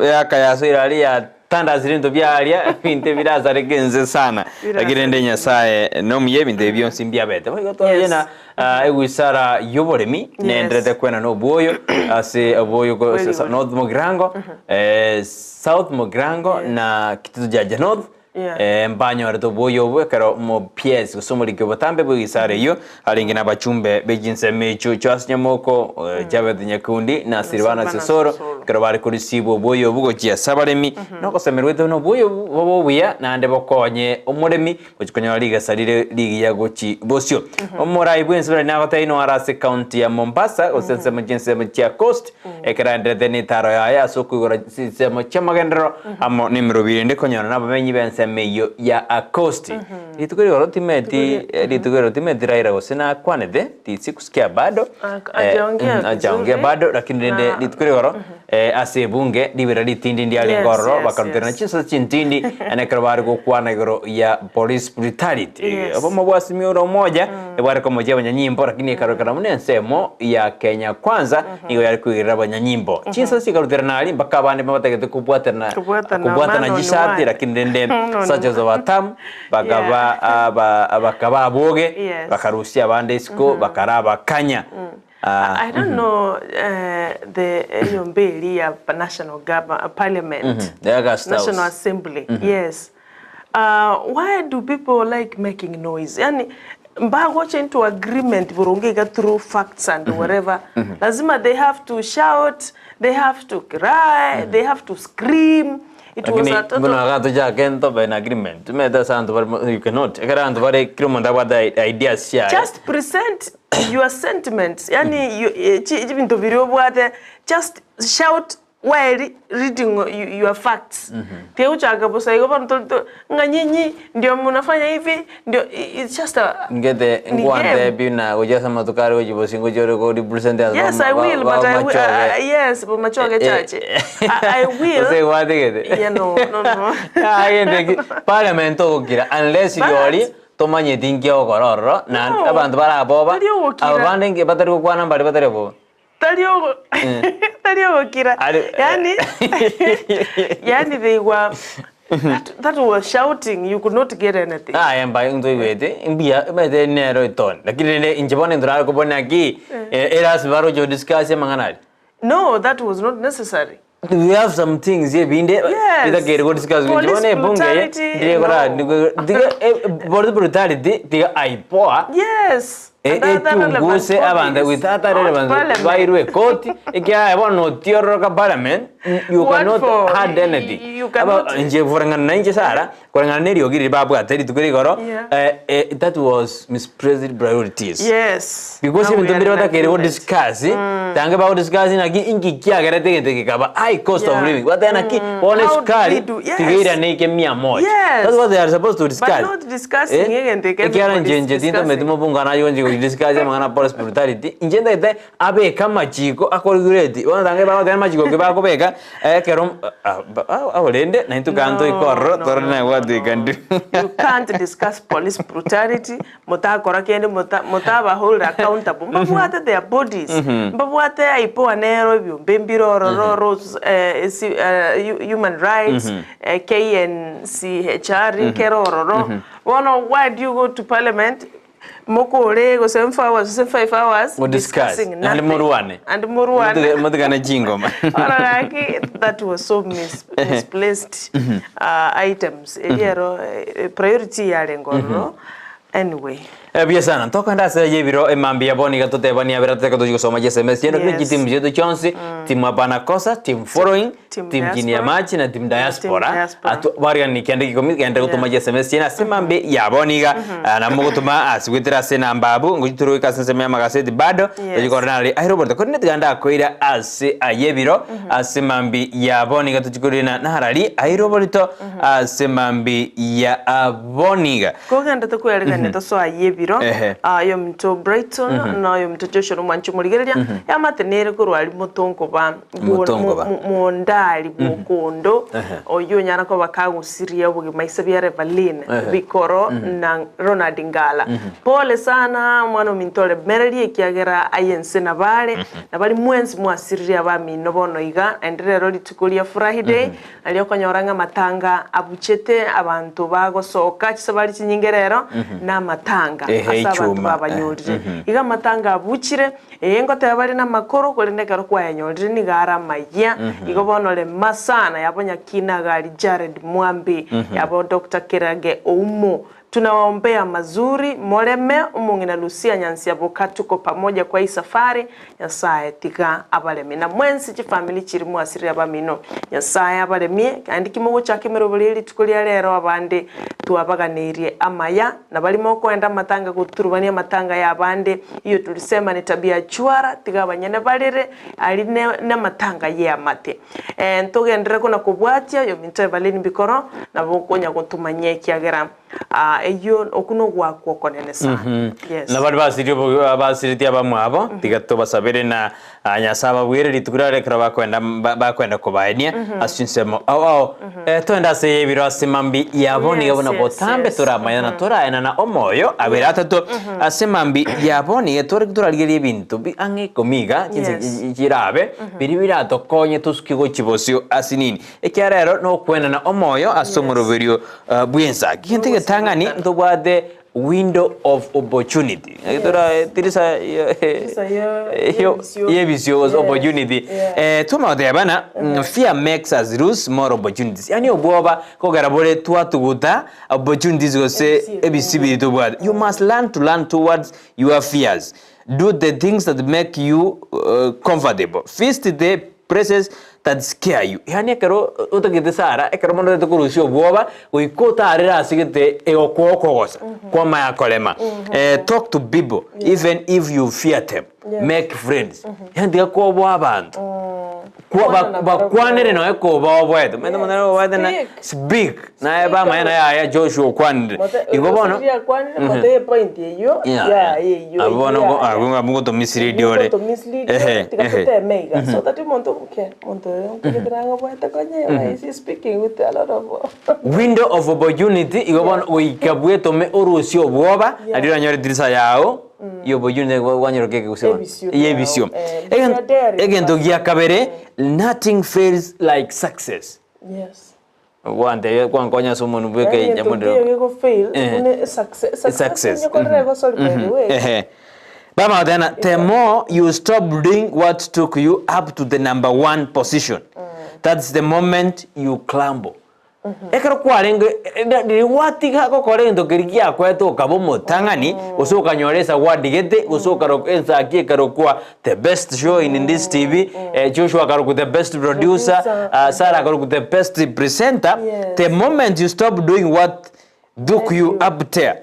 eyaka yasoire aria ya Tandasire ebinto biaria, ebinto ebirasareke ense sana. Lakini rende Nyasaye nomuya ebinto ebi bionsi mbiabete. Boigo toroche
Yes.
na ah, egwisara y'oboremi nenderete kwena na obwoyo ase obwoyo ko-
Kweli
sa-
bori.
North Mugirango, eh, South Mugirango na Kitutu Jaja North
Yeah.
eh, mbanyorete obwoyo obwo ekero omo PS gose omoriki obotambe bw'egisara eyio arenge na abachumbe be chinsemo echio Charles Nyamoko, eh, Jabeth Nyakundi na Silvana
Silvana
Sosoro
Sosoro.
Ekero bare korisibwa oboyo obwo gochia ase abaremi, nogosemerwa gwaito noboyo obwo bobe obuya, naende bokonye omoremi gochia konyora rigesa rire rigiya gochia bosio. Omorai bw'ense buna nagotebia inwe are ase county ya Mombasa, gose ensemo chinsemo chia Coast, ekero aenderete netaro yaye ase okoigora chinsemo chi'amagenderero amo nemerobio erinde konyora nabamenyi b'ensemo eyio ya Coast. Rituko rigoro timeti rituko rigoro timeti Raila gose nakwanete, tisikusikia bado,
Hajaongea
hajaongea
vizuri.
bado, lakini rende
Na-
rituko rigoro. Ase ebunge, ribera ritindi ndiarenge
Yes,
ororo,
yes,
bakaruterana
yes.
chinsa chintindi, naende ekero bare gokwana igoro ya police brutality.
Yes.
Obomo bwa Azimio la Umoja ebware komochia abanyanyimbo, lakini ekarorekana buna ensemo ya Kenya Kwanza nigo yare koigerera abanyanyimbo. Chinsa chikaruterana aria mpaka abande mbatagete kobwaterana
Kobwatana
kobwatana
man on
chisati,
one.
lakini rende
Man on
searchers of Atam bakaba aba bakaba aboge,
Yes.
bakarusia abande isiko, bakarabakanya.
I don't know the enyomba eria ya national gov parliament
The August House.
national assembly yes why do people like making noise yani mbagocha into agreement boronge iga through facts and whatever lazima they have to shout they have to cry they have to scream it was
Lakini
a total
buna gatochake ntobe in agreement omanyete ase abanto bare you cannot ekero abanto bare kera omonto abwate ideas chiaye.
Just present your sentiments yani you, eh, chi- ebinto biria obwate just shout while reading your facts tigochaka bosa igo bono tori to ng'a nyinyi ndio mnafanya hivi ndio it's just a
Ngete
ni game.
ngwantebie buna gochia ase amatuko are gochia bosio ngochia ore ko represent ase
Yes, I will, but I will. Yes, Bomachoge Church. I will.
Gose gwatigete?
Yeah, no, no, no.
Yaya gento eki parliament ogokira unless
But-
rirorio tomanyeti nki ogokora ororo na
No,
abanto baraboba
tari ogokira.
aba bande nki batari gokwana mbari batari boba.
Tari ogo tari ogokira.
Ari-
Yani yani they were that, that was shouting you could not get anything.
Aye mbae ntoigwete mbuya omanyete nero etone lakini rende inche bono ntorare kobuna naki erasima baroche godiscuss amang'ana aria.
No, that was not necessary.
We have some things ebinde
Yes.
bitakeire godiscuss inche
Police
bono ebunge eye
brutality,
ndire kora
no.
tiga police brutality tiga aipoa
Yes. And other relevant
Echunguse abanto
bodies,
with other
not
relevant
parliament.
bairwe ekoti ekiagera bono otiororoka parliament you
What
cannot
for?
add anything.
You cannot-
Aba inche koreng'ana na inche Sarah koreng'ana na eriogi riria babwate rituko ria igoro
Yeah.
that was misplaced priorities.
Yes.
Because
Now we
ebinto
are
mbire
in
batakeire
agreement.
godiscuss tange bagodiscuss naki inki kiagerete egento gekaba high cost of
Yeah.
living bateba naki bono
How
esukari
did we do? Yes.
tiga irane ike mia moja.
Yes.
That's what they are supposed to discuss.
But not discussing egento eke
Ekiagera
everybody
inche
is
inche tintometi
discussing.
mobunga naye onche godiscuss amang'ana a police brutality inche ntagete abeke amachiko akoregulate bono tange bagoteba amachiko ki bakobeka ekero abwo rende naintwe kando
No,
toike ororo
no,
torore
no,
naye
no,
gwatuika
no.
ndiri.
You can't discuss police brutality motakora kende mota motaba hold accountable mbabwate their bodies mbabwate IPOA nero ebiombe mbire ororo ros eh, si, eh, hu- human rights eh, KNCHR nkere ororo bono why do you go to parliament mokore gose 4 hours gose 5 hours
Mo discuss.
discussing
Naende
nothing
morwane.
and morwane
Motigane chingoma.
Bono gaki that was so mis misplaced items eria ero priority yarenge ororo anyway.
Buya sana. Ntokogenda ase eye ebiro emambia bono iga totebanie abere toteke tochie gosoma chiSMS chiaino
Yes.
chitimu chiaito chionsi, team hapana kosa, team following,
Team
team chini ya
diaspora.
machi na team
Team
diaspora.
diaspora.
Atu bariani kende gikomi gende gotoma
Yeah.
chiSMS chiaino ase emambia ya bono iga ah, nabo mogotoma ase goetera ase enamba abwo ngochi tore goika ase ensemo ya amagaseti bado
Yes.
tochie korora nare aye Robert korende tiga ndakoira ase aye ebiro ase emambia ya bono iga tochie korina narari aye Roberto ase emambia ya bono iga.
Kogendete kwearegania tosoa ayio ebiro,
Ehe.
oyominto Brighton na oyominto Joshua nomwanchi omorigereria, eamate nere korwa aria motonkoba bwo-
Motonkoba.
mo- mo- mondari bw'okondo,
Ehe.
oyio onyara koba kagosiria obogima ise bia Revaline
Ehe.
Bikoro na Ronald Ngala. Pole sana omwana ominto oremererie ekiagera aye ense nabare, nabari mwensi mwasiririe abamino bono iga, naende rero rituko ria Friday, Nario okonyora ng'a amatanga abuchete, abanto bagosoka chisabari chinyinge rero, na amatanga
Ehe,
ase abanto
echuma.
babanyorire. Iga amatanga abuchire, ee ngoteba bare namakoro, korende ekero kwayanyorire nigo are amayia. Igo bono rema sana yabo Nyakina Gari Jared Mwambi, yabo Doctor Kerage Oumo. Tunawaombea mazuri, moreme, omong'ina Lucia Nyansiaboka tuko pamoja kwa hii safari, Nyasaye tiga abaremie. Na mwensi chifamiri chiri mwasirire abamino, Nyasaye abaremie, naende ki mogochaka emeroberi ye rituko ria rero abande twabaganeirie amaya, na baria mokoenda amatanga goturubania amatanga ya abande, hiyo tulisema ni tabia chwara, tiga abanyene barere, aria ne namatanga yeamate. Ntogenderere kona kobwatia, oyominto Evaline Mbikoro, nabo okonya gotomanyia ekiagera. Ah, eyio okwo nogoakwa okonene sana. Yes.
Na baria basirie obo- basiretie abamwabo, tiga tobasabere na ah, Nyasae ababwere rituko riare ekero bakwenda ba- bakwenda kobaenia ase chinsemo ao ao. Eh, toende ase ebiro ase mambi yabo niga
Yes,
buna
yes,
botambe
yes.
toramanya na toraenana omoyo abere atato ase mambi yabo niga tore torarigereria ebinto bi ang'e ikomi iga chinse
Yes.
chi- chirabe biria biratokonye tosuke gochia bosio ase nini. Ekiagera ero nokwenana omoyo ase omoroberio bw'ensa. Gento egetang'ani ntobwate window of opportunity. Naki tora tirisa y'ebisio gose opportunity. Twamanya goteba buna fear makes us lose more opportunities. Yaani obwoba kogera bore twatuguta opportunities gose ebisio biria tobwate. You must learn to learn towards your fears. Do the things that make you comfortable. Feast the places that scare you. Yaani ekero otagete sara, ekero mono otagete korusia obwoba, goika otarere ase gete egokoa okogosa kwamaya korema. Eh, talk to people even if you fear them. Make friends. Yaani tiga koboa abanto. Kwa-
Kwana
ba-
na barabwo.
bakwanere noe koba oboete. Omanyete omonto nere oboete na
Speak.
speak. Naye bamanya naye aya Joshua okwanire. Igo bono
Mote epoint eyio
Yeah,
yaye eyio
Abwo bono
eyio
go-
yaye.
abwo ng'a ngotomislead ore.
Ngotomislead
Ehe,
tiga
ehe.
toteme iga so that omonto okay omonto oyo nkogetera ng'a obwate konye why is he speaking with a lot of
Window of opportunity igo bono goika bwetome orusie obwoba nario oranyore edirisa yao ya opportunity kwanyora keke gose bono.
Ebisio
Y'ebisio.
biao, eh,
Egento
you are daring,
egento
but-
gia kabere nothing fails like success.
Yes.
Gwantebia gwankonya ase omonwe bweka
Yaani
enchamo
egento nkiyo
ndiro.
gegofail
Eh.
buna esuccess
Success.
success nyekorere egosori by the way.
Ehe. Baba tena the more you stop doing what took you up to the number one position that's the moment you crumble. Ekero kwarenge riria gwatiga gokora egento keria giakoete okaba omotang'ani gose okanyora esawadi gete gose okarokwa ensaki ekarokwa the best show in this TV eh, Joshua akarokwa the best producer
Producer.
uh, Sarah akarokwa the best presenter
Yes.
the moment you stop doing what took you up there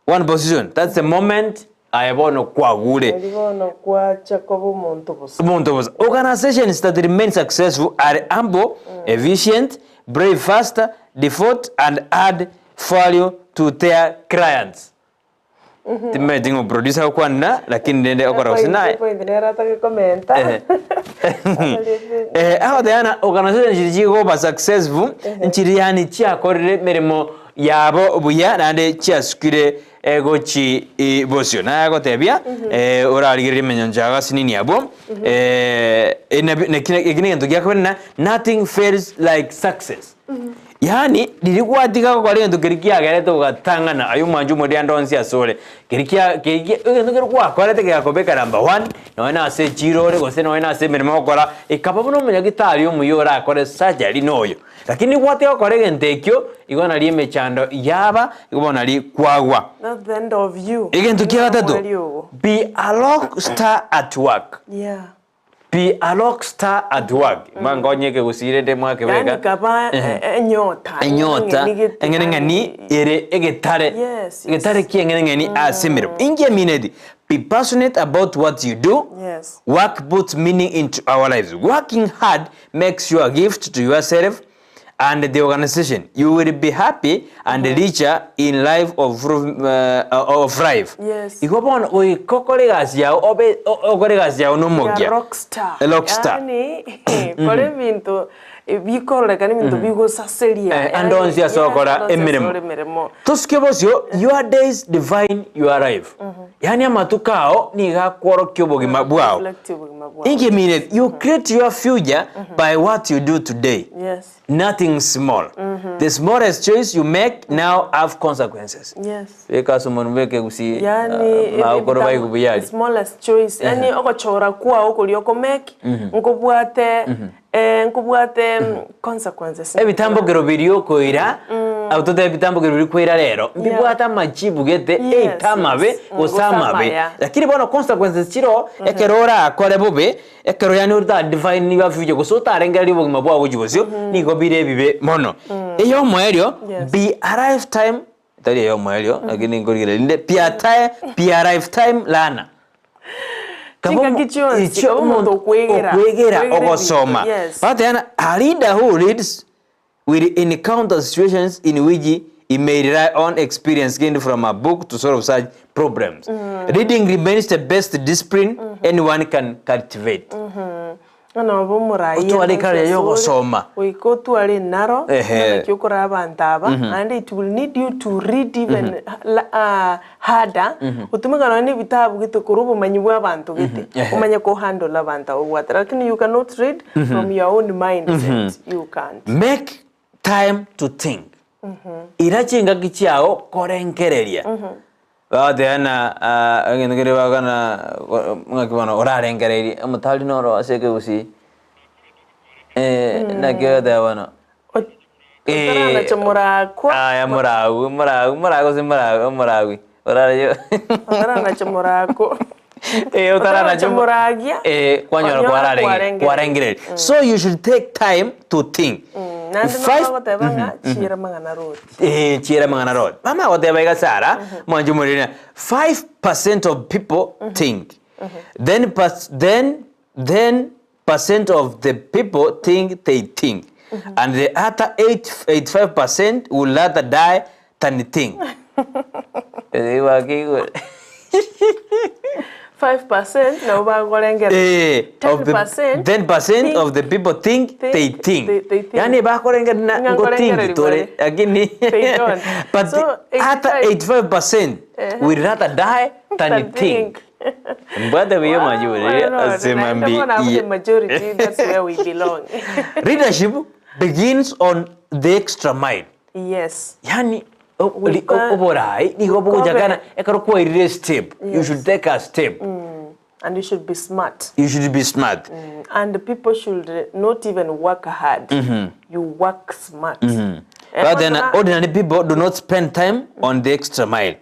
one position that's the moment aye bono kwagure
Eri bono kwacha koba omonto bosa.
omonto bosa organizations that remain successful are humble efficient brave faster devote and add value to their clients Timanyeti ng'a oproducer agokwanera lakini rende okora gose naye.
Point nere atake komenta.
Ehe. Eh, agoteba ng'a organization chiria chigoba successful, nchiria yaani chiakorire emeremo yabo buya naende chiasukire eh, gochi eh, bosio. Naye agotebia eh, orarigererie emenyoncho yago ase nini abwo eh, enabi- neki eki negento giakobera ng'a nothing fails like success. Yaani riria gwatiga gokora egento keria kiagerete ogatang'ana aye omwancha omoria ande onsi asore, keria kia keria kia egento keria gwakorete kegakobeka number one, nonye na ase echiro ore gose nonye na ase emeremo ogokora, ekaba buna omonyagitari omuya orakore surgery na oyo. Lakini gwatiga gokora egento ekio, igo nario emechando yaba, igo bono nario kwagwa.
That's the end of you.
Egento kia gatato,
Omweri ogo.
be a rock star at work.
Yeah.
Be a rock star at work. Mwankonye ekegusii rende mwakebeka.
Yaani kaba enyota.
Enyota eng'eneng'eni ere egetare.
Yes, yes.
Egetare kia eng'eneng'eni ase emeremo. Inki emineti? Be passionate about what you do.
Yes.
Work puts meaning into our lives. Working hard makes you a gift to yourself and the organization. You will be happy and richer in life of, uh, of life.
Yes.
Igo bono goika okore egasi yao obe o- okore egasi yao
Ya
nomokia.
rockstar.
Rockstar.
Yaani kora ebinto bikororekana ebinto bigosaseria.
Eh, ande onsi ase okora emeremo.
emeremo.
Tosuke bosio, your days define your life. Yaani amatuko ao nigo akworokia obogima bwao.
Reflect obogima bwao.
Inki emine, you create your future by what you do today.
Yes.
Nothing small. The smallest choice you make now have consequences.
Yes.
Beka ase omonwe bweke gusii
Yani
magokoro baigwe buya aria.
smallest choice. Yani ogochora kwao koria okomake nkobwate eh, nkobwate consequences.
Ebitambokero biria okoira abwo totebe ebitambokero biria okoira rero mbibwate amachibu gete
Yes,
either amabe
yes.
gose
Gose
amabe
amaya.
lakini bono consequences chiroo ekero orakore bobe ekero yaani ota define your future gose otarengereria obogima bwao gochia bosio nigo bire ebibe mono. Eyomoerio
Yes.
be a lifetime tari eyomoerio lakini nkorigereria rinde be a time be a lifetime learner.
Chingaki chionsi, kaba omonto okwegera.
Okwegera,
Okwegera
ogosoma.
ebinto, yes.
Bateba ng'a a leader who leads will encounter situations in which He may rely on experience gained from a book to solve such problems. Reading remains the best discipline anyone can cultivate.
Ng'a nobe omoraia
Otware
gochia
ekare
asore,
y'ogosoma.
goika otware enaro,
Ehe.
ng'a naki okoraa abanto aba, naende it will need you to read even la ah harder, otumeka nonye na ebitabu gete korwa obomanyi bwa abanto gete,
Ehe.
omanye ko handle abanto abwo obwate. Lakini you cannot read from your own mindset, you can't.
Make time to think. Ira chingaki chiao korengereria. Bagoteba ng'a ah, egento keria bagokana ng'aki bono orarengererie, omotari noro ase ekegusii naki ogoteba bono
Otaranache morakwa.
Aya moragwe, moragwe, moragwe gose moragwe omoragwi, orarache
Otaranache morako.
Eh, otaranache
Otaranache moragia.
Eh, kwanyora
Kwanyora
kwararenge
kwarengereria.
kwarengereria. So you should take time to think.
Naende
Five-
nabo bagoteba ng'a chiira amang'ana roti.
Eh, chiira amang'ana roti. Mama agoteba iga Sarah, mwanche omoriri 5% of people think. Then, pas- then, then percent of the people think they think. And the other 8, 85% will rather die than think. Eh, wakeigure.
5% nabo bagorengerera.
Eh, of the
10%
10% of the people think they
think
think.
they- they think.
Yani bakorengerera
Ng'a
ngo think
nkorengereri
tore
bare.
lakini
They don't.
but
So,
the other 85% will rather die than
Than
think.
think.
Mbwate buyo majuri asema mbi.
The majority, that's where we belong.
Leadership begins on the extra mile.
Yes.
Yani
We can't-
oborai nigo bogochakana ekero kwairire step you
Yes.
should take a step.
And you should be smart.
You should be smart.
And people should not even work hard. You work smart. Eh,
But then
kwanza-
ordinary people do not spend time on the extra mile.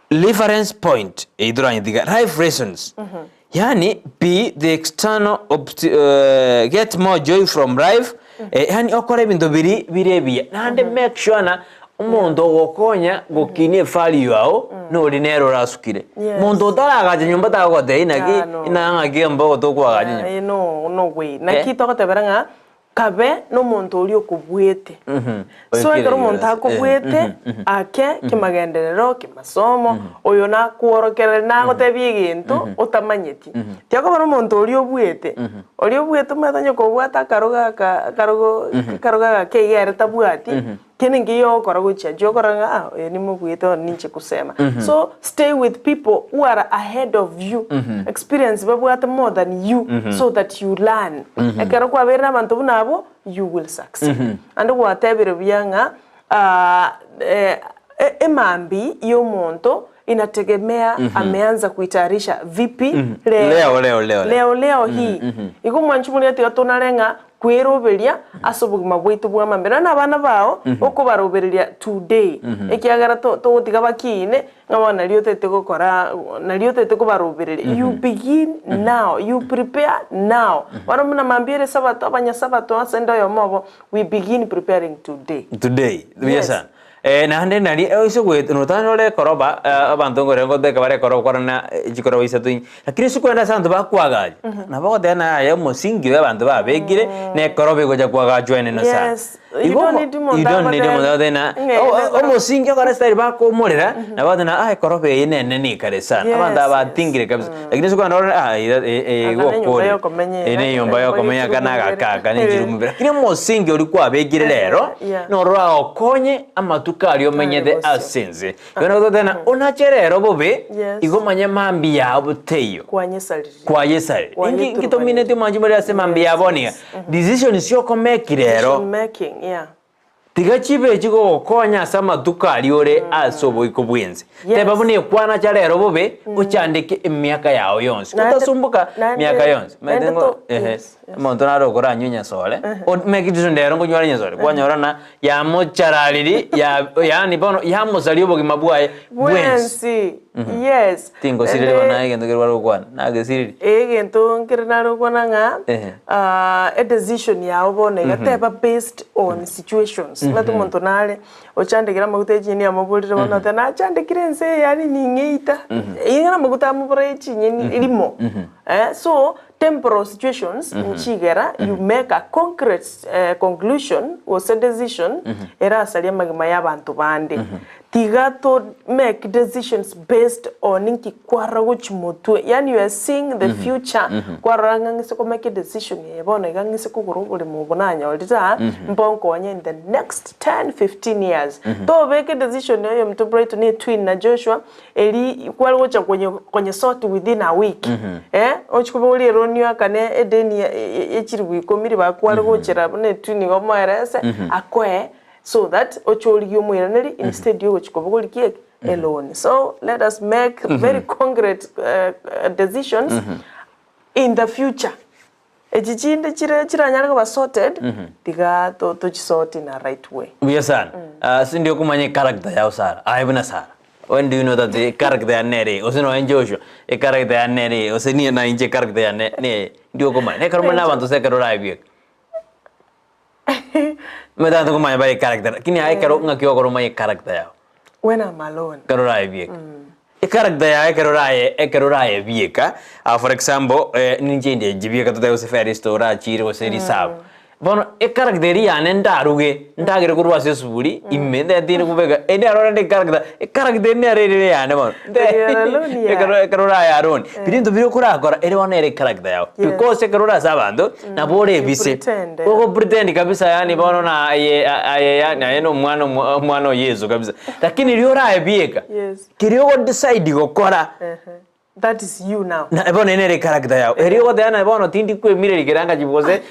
Reference point ithuranyithiga life lessons. Yani be the external obt get more joy from life. Eh, yani okore ebinto biri bire ebiya naende make sure na omonto ogokonya gokinia evalue yao nori nere orasukire.
Yes.
Monto otaragacha nyomba tagogotebia inaki
Ah, no.
ina ng'aki mbogo tokoagacha nyomba.
Eh, no, no way. Naki
Eh.
togotebera ng'a kabe nomonto oria okobuete. So ekero omonto akobuete ake kimagenderero, kimasomo, oyo nakworokereri nagotebia egento otamanyeti. Tiakoba na omonto oria obuete, oria obuete omanyete onye kobwate akarogo aka akarogo akarogo agake iga ere tabwati, kende nkeiyo ogokora gochia inche okora ng'a ah oyo nimobuete bono ninche kosema. So stay with people who are ahead of you, experience babwate more than you so that you learn. Ekero kwabeire na abanto buna abwo, you will succeed. Naende gwatebire buya ng'a emambi ya omonto inategemea ameanza kuitayarisha vipi leo
Leo, leo, leo, leo.
leo leo hii. Igo mwanchi moria tiga tonare ng'a kweroberia ase obogima bwaito bwa mambia. Nonya na abana bao okobarobereria today ekiagera to togotiga bakiine ng'a bono nario otagete gokora nario otagete kobarobereria. You begin now, you prepare now. Bono buna mambia ere esabato abanyasabato ase ende oyomo obo, we begin preparing today.
Today, buya
Yes.
sana. Eh, naende nari ase ogoeta notane ore ekoroba abanto nkore ngoteka bare ekoroba korana chikoroba isato inye, lakini ase okoenda ase abanto bakoagacha, nabo ogoteba ng'a yaya omosingi oyo abanto babekire, na ekoroba egocha koagachwa enene sana.
Yes, you
Igo
don't
omo
need omonto
you don't need
agotebe
omonto agotebe ng'a
ng'a
o-
ere
o-
ekoroba.
omosingi okore estyle bakoumorera, nabo ogoteba ng'a ah ekoroba eye nene ekare sana, abanto
Yes,
aba
yes.
batingire kabisa. Lakini ase okoenda orore ah ira
Aka na enyomba
igokore,
yokomenya
eye
iga,
na enyomba
enyomba
yokomenya aka na
y'echirumubere.
agaka aka na echirumubere. Lakini omosingi oria kwabekire rero,
Yeah.
noro oragokonye amatuko aria omenyete
Are bosio.
ase ense. Igo nabo togoteba ng'a onache rero bobe,
Yes.
igo omanye mambia yabo teiyo.
Kwanyesaririe.
Kwayesaririe.
Kwayeturubanire.
Inki tomineti omwanchi more ase mambia
Yes,
yabo niga.
yes.
Decision chiokomeki rero.
Decision making, yeah.
Tiga chibe chigogokonya ase amatuko aria ore ase oboiko bw'ense.
Yes.
Teba buna ekwanacha rero bobe, ochandeke emiaka yao yonsi.
Naende-
Otasumboka
naende-
miaka yonsi.
naende
Omanyete ngo
to-
ehe,
yes, yes.
omonto nare okoranywa enyasore, o make decision rero nkonyware enyasore, kwanyora ng'a yamocharariri, ya yaani bono yamosaria obogima bwaye bwensi.
Bwensi, yes.
Tingosireri bono naye egento keria bare gokwana, nagesiriri.
Egento nkere nare gokwana ng'a
Ehe.
ah, edecision yao bono iga teba based on situations. Omanyete omonto nare ochandekire amaguta ya chinyeni amoborire bono oteba nachandekire ense eye yaani ning'eita. Iga namaguta amobora ya chinyeni rimo. Eh, so. Temporal situations nchigera you make a concrete conclusion gose decision erasarie amagima ya abanto bande. Tiga to make decisions based on nki kwarora gochia motwe yaani you are seeing the future kwarora ng'a ng'ise ko make decision eye bono iga ng'ise kogora oboremo obo nanyorire aa mbonkonye in the next 10, 15 years. Tobeka edecision ya oyominto Brighton ne twin na Joshua Eri kware gocha konye konyesort within a week eh, ochia kobogoria eroni oakane edeni ya ye chilifu ikomi ribaga kware gochera buna etwin igo omoerese akoe so that oche origie omoiraneri instead ya ogochia kobogoria ki eke eloni. So let us make very concrete decisions in the future. Echi chinde chire chiranyare koba sorted, tiga to tochisort in a right way.
Buya sana. Ase ndi okomanya echaracter yao Sarah, aye buna Sarah, when do you know that echaracter yane nere eye, gose nonye Joshua, echaracter yane nere eye, gose niye na inche echaracter yane neye, ndi okomanya. Na ekero more na abanto ase ekero orabieke. Omanyete abanto nkomanya bare echaracter, lakini aye ekero ng'aki ogokora omanye echaracter yao.
When I'm alone.
Ekero oraebieke. Echaracter yaye ekero oraye ekero orayebieka, ah for example, ninche inde nchibieka totebe gose Feresto orachire gose risabu. Bono echaracter eria yane ndaruge, ndagere korwa ase esuguri ime ntete kobeka ende aroro nde echaracter, echaracter ende nere ere eyane bono.
Ere alone yaye.
Ekero ekero oraye alone, biria ebinto biria okorakora ere bono nere echaracter yago.
Yes.
Because ekero ore ase abanto, nabo ore
You
ebise.
pretend, eh.
Ogo pretend kabisa yaani bono na aye aye yaani aye na omwana omo omwana o Yeso kabisa. Lakini riria oraebieka,
Yes.
keria ogo decide gokora,
Ehe. That is you now.
na bono eye nere echaracter yao. Erio ogoteba naye bono tindi kwemireria keranga gose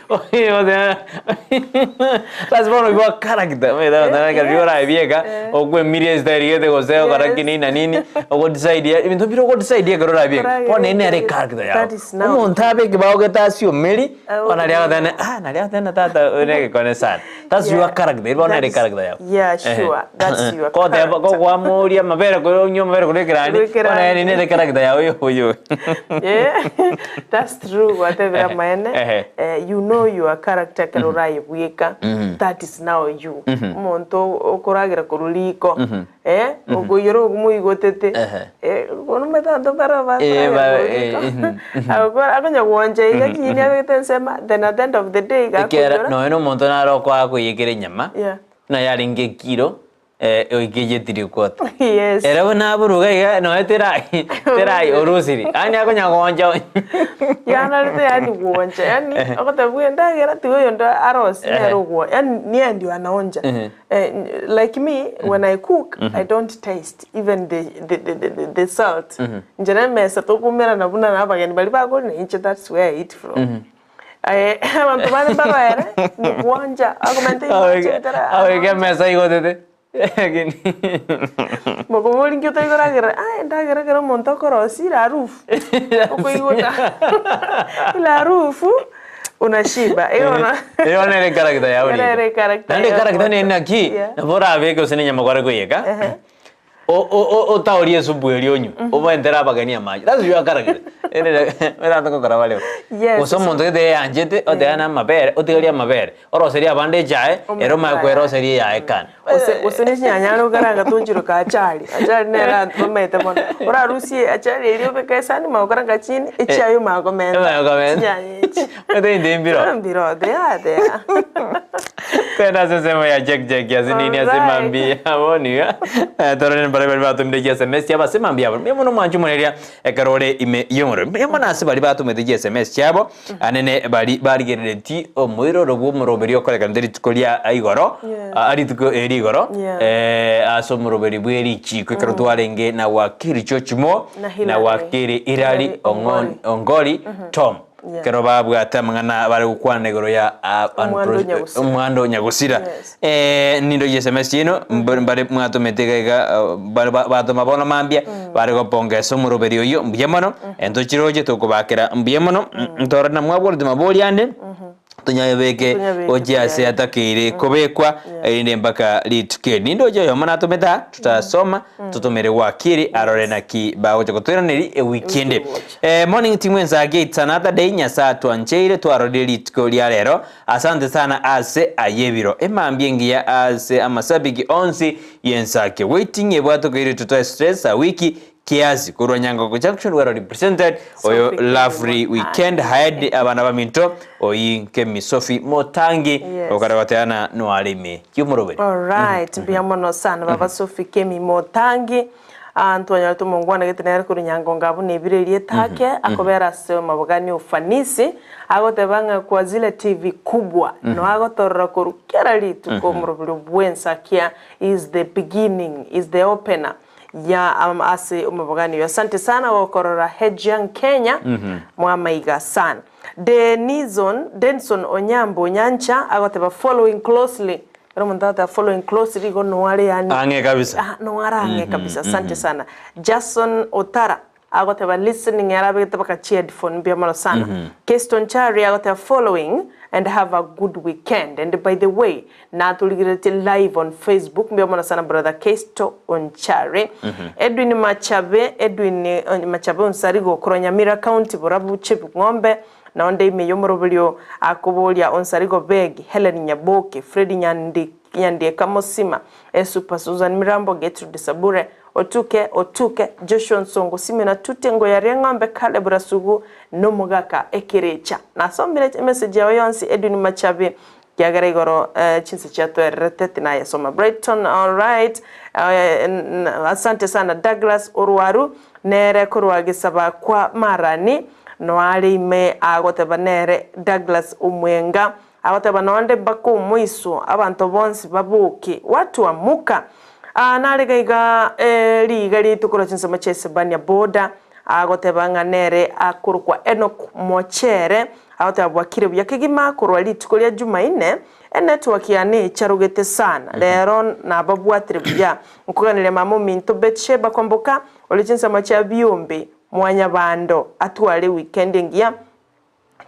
Sasa bono igo character omanyete abanto
Eh,
ekero
yes.
oraebieka,
Eh.
okwemiria estyle gete gose okora
Yes.
ki na nini, ogo decide ebinto bire ogo decide ekero orabieke, bono eye nere echaracter yao.
That is now.
Omonto abe ekebao getasiomeri,
Ah,
bono aria agoteba ah naria agoteba tata oyo negekone sana. That's
Yeah.
your character, eri bono
That
nere
is-
character yao.
yeah, sure. That's your
Koteba
character.
kogwamoria amabere kore onywe amabere korwa ekerandi,
Korwa ekerandi.
bono eri nere character yao oyo oyo.
Yeah, that's true gwatebire amaene
Ehe.
eh, you know your character ekero orayebweka that is now you omonto okoragera korwa riko eh, okoiyora omoigotete
Ehe.
eh, bono omanyete abanto mbare
Eh,
bakoragera
ba-
korwa
eh,
riko
mhm.
Agokora akonya gwancha iga ching'eni abegete ensemo then at the end of the day iga
Ekiagera
akoiyora
nonya na omonto nare okoa koiyekera enyama,
Yeah.
buna yarenge ekiro, oike eyetiri kwota.
Yes.
Ere buna aburuga iga nonya terai terai orusiri, yaani akonya gooncha
Yanarete yaani gwancha yaani ogoteba buna endagera tiga oyonde arosie nere ogwo yaani niye ndio anaonja. Like me when I cook I don't taste even the the the the the salt. Inche na emesa tokomerana buna na abageni baria bakore na inche that's where I eat from. Aye abanto bande mbaroere nigwancha akomenta igwancha bitara
Aweke emesa igotete
Mokoboria inki otari koragera, aye endagera ekero omonto okorosia ira harufu, okoigota ila harufu unashiba igo bono
Ero nere character yao
Ero nere
riko.
character
Naende
ya
character
omonto.
nere naki,
Yeah.
nabo orabeke gose na enyama kware koiyeka,
Ehe.
o- o- o- otaorie esupu eria onywe, obaentere abageni amache. That's your character. Ere abanto ngokora bare bo.
Yes.
Gose omonto gete eanchete, oteba na amabere, otigarie amabere, oroserie abande echae, ere omanye kweroseria eyaye kando.
Gose gose ne chinyanya are okaranga tonchire ka achari, achari nere abanto bamaete mono. Orarusie achari eria obeke esani omanye gokaranga chini, echiaye omanye komenta
Omanye komenta.
chinyanya echi.
Omanyete intwe mbiro.
Mbiro they are there.
Twende ase ensemo ya check check ase nini ase
Alright.
mambia bono iga. Torore mbare baria batomire chi sms chiabo ase mambia abo. Mbuya mono mwanche omoreria ekero ore ime y'omorero. Mbuya mono ase baria batomete chi sms chiabo anene bari barigereretie omoiroro bwa omoroberi okorekanete rituko ria igoro
Yes.
ah, rituko eri igoro
Yeah.
ase omoroberi bwe richiko ekero twarenge na wakili George Mo
Na
na
Hillary.
wakili Hillary
Hillary
Ong'on- Ongori Tom
Yeah.
Ekero babwate amang'ana bare gokwana igoro ya ah,
Omwando
unpro-
nyagusira.
omwando nyagusira.
Yes.
Eh, nindoche SMS chiaino mb- mbare mwatomete iga iga ah, bare ba- batoma bono mambia bare gopongesa omoroberi oyio mbuya mono entochiroche tokobakera mbuya mono ntorore na mwabworeti mabori ande tonyabeke
Tonyabeke
gochia ase
tayari.
atakeire kobekwa erinde mpaka rituko eri. Nindoche oyomo natomete aa tutasoma totomere wakili arore naki bagocha gotoiraneria ewiki ende.
Ewiki egocha.
Eh, morning team ensake it's another day Nyasaye atwancheire twarorire rituko ria rero asante sana ase ayebiro emambia engiya ase amasabiki onsi yensake waiting ebwate okoiretwe twa stress a wiki. Kiasi korwa Nyangogo Junction well represented oyo
Sophie Kemi
lovely
Motangi.
weekend ahead abana baminto oyi Kemi Sophie Motangi
Yes.
okare goteana noarime kiomoroberi.
Alright, mbuya mono sana baba Sophie Kemi Motangi. Ah, ntwanyorete omongwana gete nere korwa Nyangongo abwo nebire erieta ake akobera ase amabogani ofanisi agoteba ng'a kwa zile TV kubwa no agotorora korwa kera rituko omoroberi bwensakia is the beginning is the opener ya um, ase omobogani oyo. Asante sana gokorora Hejiang Kenya mwamaiga sana. Denison Denson Onyambo Nyancha agoteba following closely Ere omonto agoteba following closely igo noare yaani
Ang'e kabisa.
Ah, noare ang'e kabisa. Asante sana. Jason Otara agoteba listening ere abegete mpaka chiheadphone mbuya mono sana. Keston Chari agoteba following and have a good weekend and by the way natorigereretie live on Facebook mbuya mono sana brother Kesto Onchari. Edwin Machabe Edwin eh, Machabe Onsarigo korwa Nyamira County Borabu Chebing'ombe Na onde ime y'omoroberio akoboria Onsarigo Beg, Hellen Nyaboke, Freddy Nyandi, Nyandieka Mosima, Esupa Susan Mirambo, Getrude Sabure, Otuke, Otuke, Joshua Nsongo, Simeon Atute, Ngoyaria Ng'ombe, Caleb Rasugu, na omogaka Ekerecha. Nasomire emessage yao yonsi Edwin Machabi, kiagera igoro chinse chiatoererete tinayesoma. Brighton, alright, asante sana Douglas Orwaru, nere korwa gesaba kwa Marani, Noare ime agoteba nere Douglas Omwenga, agoteba nonde mpaka omoiso abanto bonsi baboke, watu amuka. Aa nare gaiga riiga rituko korwa chinsemo chia Isebania boda, agoteba ng'a nere akorokwa Enock Mochere, agoteba bwakire buya kegima korwa rituko ria Jumaine, enetwork yane echarogete sana, rero nababwatire buya. Nkoganeria mama ominto Betsheba Kwamboka ore chinsemo chia Biombe, Mwanyabando atware weekend engiya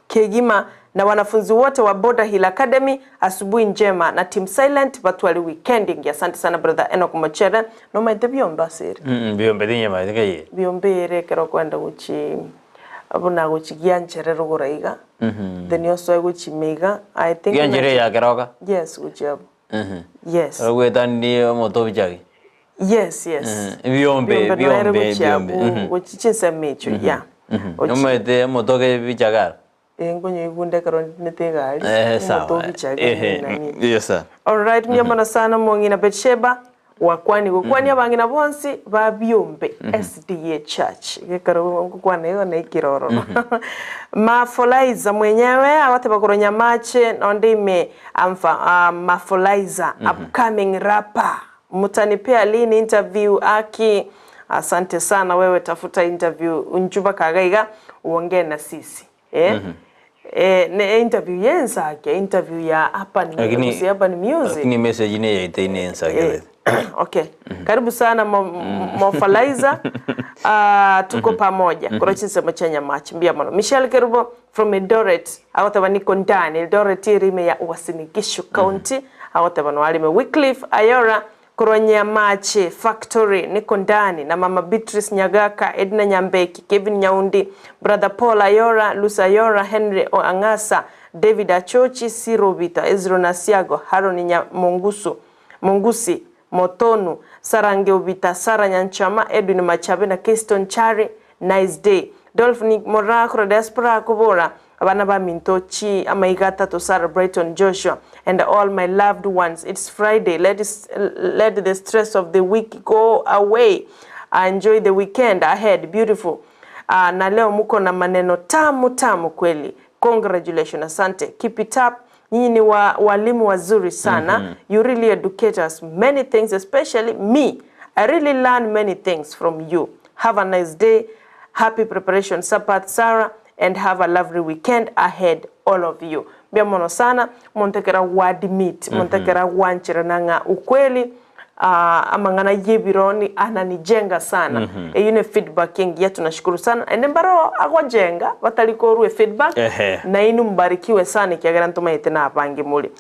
kegima na wanafunzi wote wa Border Hill Academy asubuhi njema na team silent batware weekend engiya asante sana brother Enock Mochere nomaete biombe ase ere.
Mm, biombe tinyamaete kaye.
Biombe ere ekero okoenda gochi buna gochi gianchere rogoro iga then osoe gochi ime iga I think
Gianchere ya keroka.
yes gochia abwo yes.
Ogwetani omote obichagi.
Yes, yes.
Ebiombe,
Ebiombe noere
ebiombe,
gochia
ebiombe.
abwo,
Mhm.
gochia chinsemo echio, yeah. Gochia-
Omanyete omote obichaga aro?
Eh, nkonywa igunde ekero ndinete egari,
Eh,
omote
sawa.
obichaga
Ehe,
nani.
yes sir.
Alright, mbuya mono sana omong'ina Betsheba, gwakwanigwe. Kwania abang'ina bonsi ba Biombe SDA Church. Gekero ngokwana igo naikire ororo. Mafolaiza mwenyewe agoteba korwa Nyamache nonde ime amfa ah, Mafolaiza upcoming rapper. Mutanipea lini interview aki? Asante sana wewe tafuta interview unchuba kaga iga uongee na sisi eh? Eh, ne interview yensake interview ya urban,
Lakini-
gose urban music
Lakini message ne yaite ine ensake
Eh, okay karibu sana mo, Mofalaiza uh, tuko pamoja koro chinsemo chia Nyamachi mbuya mono Michelle Kerubo from Eldoret agoteba niko ndani Eldoret erime ya Uasin Gishu County agoteba noarime Wycliffe Ayora korwa Nyamache Factory niko ndani na mama Beatrice Nyagaka Edna Nyambeki Kevin Nyaundi brother Paul Ayora Lucy Ayora Henry Angasa David Achochi Sirobita Ezra Nasiago Haron Nya Mongusu Mongusi Motonu Sarange Obita Sara Nyanchama Edwin Machabe na Keston Chari nice day Dolphin Moraa korwa diaspora akobora abana baminto chi amaiga atato Sarah Brighton Joshua and all my loved ones it's Friday let, is, let the stress of the week go away enjoy the weekend ahead beautiful uh, na leo muko na maneno tamu tamu kweli congratulations asante keep it up nyinyi ni wa, walimu wazuri sana mm -hmm. you really educate us many things especially me I really learn many things from you have a nice day happy preparation Sabbath Sarah and have a lovely weekend ahead all of you mbuya mono sana montekera wadmit montekera gwancherana ng'a ukweli uh, amang'ana yebironi ananijenga sana mm -hmm. Eyo ne feedback engiya tunashukuru sana ende mbaro agojenga batari korwa feedback
Ehe.
na inu mbarikiwe sana ekiagera ntomaete na abange muri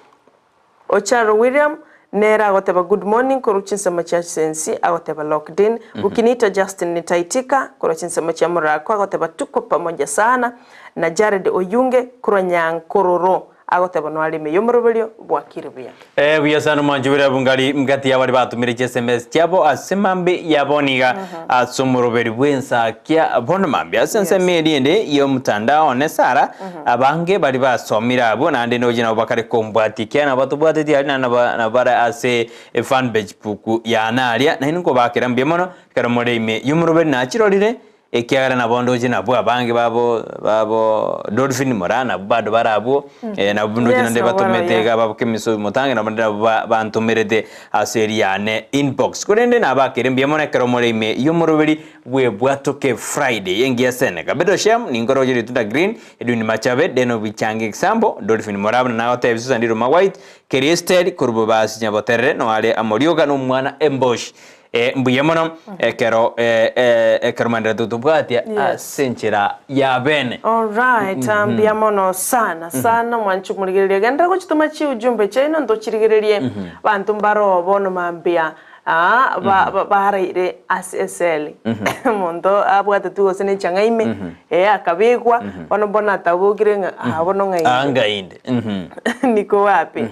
Ocharo William nere agoteba good morning korwa chinsemo chia sensi agoteba locked in mm -hmm. Ukiniita Justin nitaitika korwa chinsemo chia Murako agoteba tuko pamoja sana na Jared Oyunge korwa Nyankororo. Agoteba noare ime y'omoroberio bwakire buya.
Ee, buya sana omwanchi bore abwo ngari ngati y'abaria batomire chiSMS chiabo ase mambia ya bono iga ase omoroberi bw'ensakia bono mambia. Ase ensemo eria ende y'omotandao one Sara, abange baria basomire abwo naende noche nabo bakare kombwatia ekiagera nabo batobwateti aria naende nabo bare ase efanpage book yane aria, naende nkobakera mbuya mono ekero more ime y'omoroberi nachirorire Ekiagera nabo ndoche nabwo abange babo babo Dolphin Moraa nabwo bado bare abwo, eh, nabwo ndoche
Yes,
naende
nabo
batomete
baroo,
iga babo Kemiso Mutange nabo naende nabwo ba- bantomerete ase eriane inbox. Korende nabakere mbuya mono ekero more ime y'omoroberi bw'Ebwatoke Friday engiya Seneca. Bedo Shem, ninkoroche Ritunda Green, Edwin Machabe, Deno Bichangi Example, Dolphin Moraa buna nagotebia Susan Riruma White, Kerry Esther, korwa Bobasi Nyaboterere, noare Amorioka na omwana Emboshi. Eh, mbuya mono ekero eh, eh, ekero maenderete gotobwatia
Yes.
ase enchera ya bene.
Alright, mbuya mono sana sana mwanche omorigereria genderera gochitoma chiujumbe chiaino ntochirigererie banto mbaroo bono mambia aa ba- ba- baraire ase eseli omonto abwatetwe gose ne echang'a ime eh akabekwa bono bono atabokire ng'a aa bono ng'a
Aa
inde
ngainde. Mhm.
niko wapi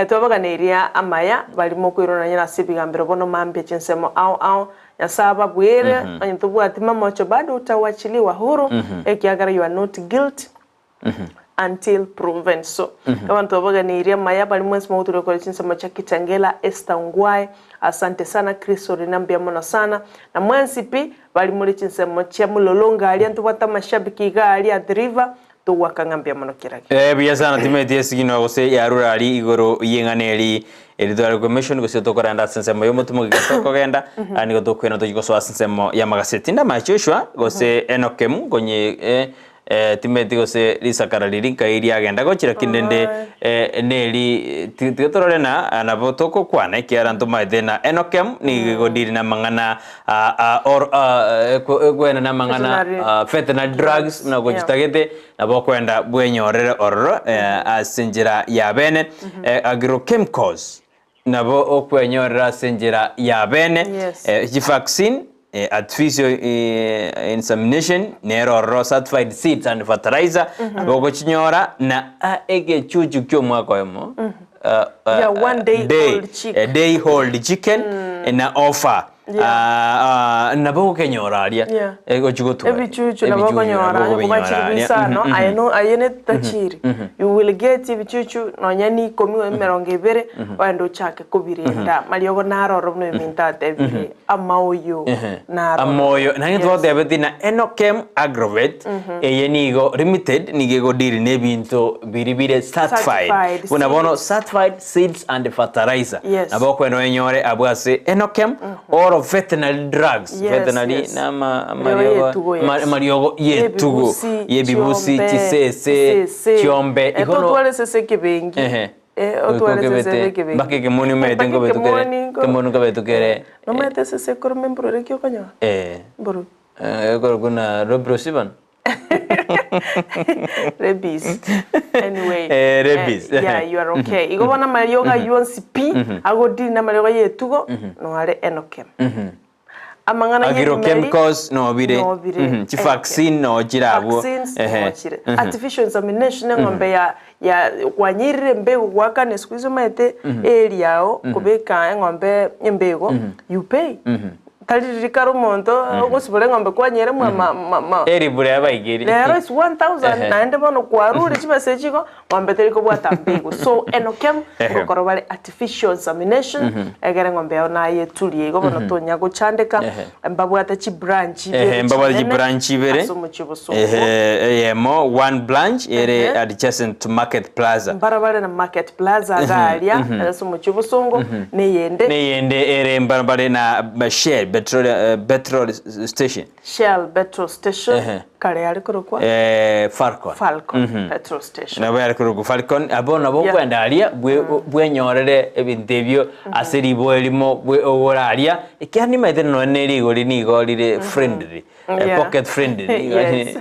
Twabaganeirie amaya, barimo okoirana nonya nase ebigambero bono mambia chinsemo ao ao. Nyasae ababwere, onye tobwati mamocho bado utawachiliwa huru, ekiagera you are not guilty until proven so. Abanto babaganeirie amaya, bari mwensi mogoturia kore chinsemo chia Kitengela, Esther Ongwae, asante sana, Chris Orina mbuya mono sana, na mwensi pi, bari more chinsemo chia Mlolongo aria ntobwate amashabiki iga aria Athi River, Togwaka ng'a mbuya mono kerage.
Ee, buya sana timeti esigino gose yarure aria igoro y'eng'ana eri eri tware commission gose tokorenda ase ensemo y'omotumo gika tokogenda ah, nigo tokwena tochia gosoa ase ensemo y'amagaseti. Tindamanya Joshua gose Enock emu nkonye eh, eh, timeti gose risakara riria nkai riagenda gochia lakini rende eh, neri ti- tiga torore na ah, nabo tokokwana ekiagera ntomaete na Enock emu nigo egodiri na amang'ana ah, ah, or ah, ekwe- ekwena na amang'ana
Veterinary
ah, veterinary drugs buna
yeah.
gochitagete nabo okwenda bwenyorere ororo eh, ase enchera ya bene eh, agrochemicals nabo okwenyorera ase enchera ya bene
Yes.
eh, chivaccine eh, artificial eh, insemination nero ororo certified seeds and fertilizer nabo ogochinyora na ah, egechuchu kia omwaka oyomo ah, ah,
Yeah, one day
day,
old chick.
eh, day old chicken na offer
Yeah.
Ah, ah, nabo okenyora aria
Yeah.
egochi gotua
Ebichuchu nabo
Ebichuchu
okonyora
nabo
onye
okobinyora
kobachiri
aria.
boisano aye no aye ne tachiri you will get ebichuchu nonya na ikomi gose emerongo ebere ogende ochake kobirenda mariogo naro oro buna ominto atebire amaoyo naro oro.
Amoyo naende
Yes.
twatebeti na Enokem Agrovet eye nigo limited nigo egodiri na ebinto biri bire certified
Certified
buna bono
seeds.
certified seeds and fertilizer
Yes.
nabo okwenda oyenyore abwo ase Enokem or veterinary drugs
Yes,
veterinary
yes.
na ama
Mariogo
amariogo
y'etugo, yes.
ama- amariogo y'etugo
Y'ebibusi,
y'ebibusi
chiombe,
chisese
chisese.
chiombe
Eh,
igo no
totware esese ekebengi.
Ehe.
Eh, otware esese
Goika
ekebengi.
mpaka ekemoni omanyete
Mpaka
nkobetukere
ekemoni nko-
ekemoni nkobetukere
Nomanyete esese ekoroma embororo eki okonyora?
eh
Mbororo.
eh, ekorokwa na robrosiban
Rabies. Anyway.
Eh, rabies.
Eh, yeah, you are okay. Igo bono amariogo aywo onsi pi, agodiri na amariogo y'etugo, noare enokem. Amang'ana y'ebimeri,
agrochemicals nobire
nobire.
Mhm, chivaccine nochire abwo
Vaccines
Ehe.
nochire. Artificial insemination eng'ombe ya ya kwanyirire embegu gwakana siku hizi omanyete area yao kobeka eng'ombe embego you pay. Tari riria kare omonto ogosibora eng'ombe kwanyere mwa ma ma ma
Eribura yabaigeri.
Rero is 1000
Ehe.
naende bono kwarure chibesa echi igo ng'ombe teri kobwata mbegu so enokem
Ehe.
ngokorwa bare artificial insemination egere eng'ombe yao naye eturie igo bono tonya gochandeka
Ehe.
mbabwate chibranch
Ehe,
ibere
mbabwate
chinene
chibranch ibere
ase omochie obosongo
Ehe, eyemo one branch ere
Ehe.
adjacent to market plaza
mbarabare na market plaza iga aria ase omochie obosongo neyende
Neyende ere mbarabare na Shell petrol, eh, petrol station.
Shell petrol station
Ehe.
kare yare korokwa
Eh, Falcon.
Falcon petrol station.
Nabo yare korokwa Falcon. Abo nabo
Yeah.
okwenda aria bwe- bwenyorere ebinto ebio ase riboe rimo bwe ogore aria ekiagera nimaete nonya ne rigori nigo rire friendly. Eh,
Yeah.
pocket friendly.
Yes.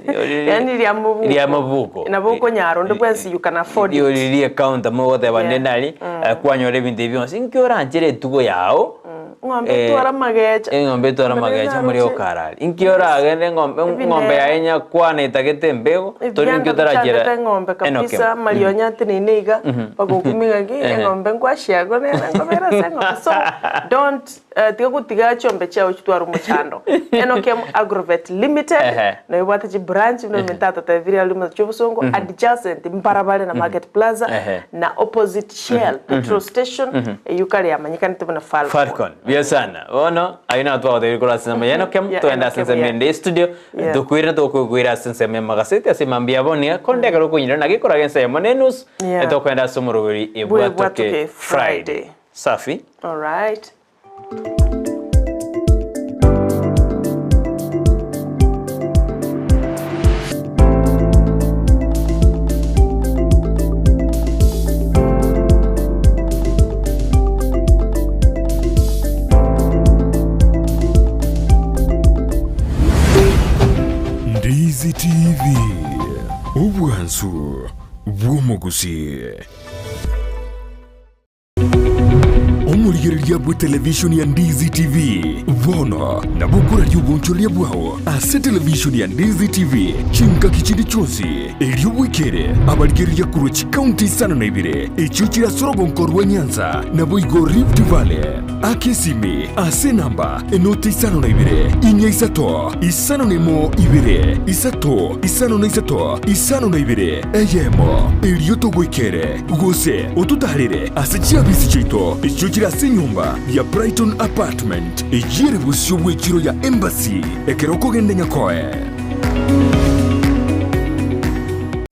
Yaani ria mobuko.
Ria mobuko.
Nabo okonyara onde bwensi you can afford it.
Riria counter mogoteba
Yeah.
nde nari, eh, kwanyora ebinto ebi bionsi. Inki oranchere etugo yao?
Eng'ombe etware amagecha.
Eng'ombe etware amagecha muri okarari. Inki oragende eng'ombe eng'ombe yaye nyakwana etagete embego, tori inki
Ebianda
otarachera
bichandete eng'ombe
enoke.
kabisa, amarionya ateneine iga, bagokumia ng'aki, eng'ombe nkwashiagwa nere nkobera ase eng'ombe. So, don't tiga gotiga chiombe chiago chitware omochando. Enokem Agrovet Limited, nabo ebwate chibranch buna ominto atotebirie aria omochie obosongo, adjacent mbarabare na Market Plaza, na opposite Shell petrol station, eyio kare yamanyekanete buna Falcon.
Falcon, buya sana. Bono, ayio nabo twagotebirie korwa ase ensemo ya Enokem,
Ya
togende ase
Enokem,
ensemo
yeah.
ende y'estudio,
Yeah.
tokoirana tokoigwera ase ensemo y'amagaseti ase mambia ya bono iga, konde ekero okonyora naki ekoraga ensa eyemo na enusu,
Yeah.
etokogenda ase omoroberi
Bwebwatoke
Ebwatoke Friday.
Friday.
Safi.
Alright.
Ndizi TV, obwansu bw'omogusii. Omorigereria bw'etelevishoni ya Ndizi TV bono nabo okoraria obonchoreria bwao ase televishoni ya Ndizi TV chingaki chinde chionsi, erio bwekere abarigereria korwa chikaunti isano na ibere echio chire ase orogonko rwa Nyanza naboigo Rift Valley. Aka esimi ase enamba enoti isano na ibere, inya isato, isano na emo ibere, isato, isano na isato, isano na ibere, eyemo, erio togoikere, gose ototaarere ase chiabisi chiaito echio chire ase enyomba ya Brighton Apartment, eyio ere bosio bw'echiro ya Embassy, ekero okogenda Nyakoe.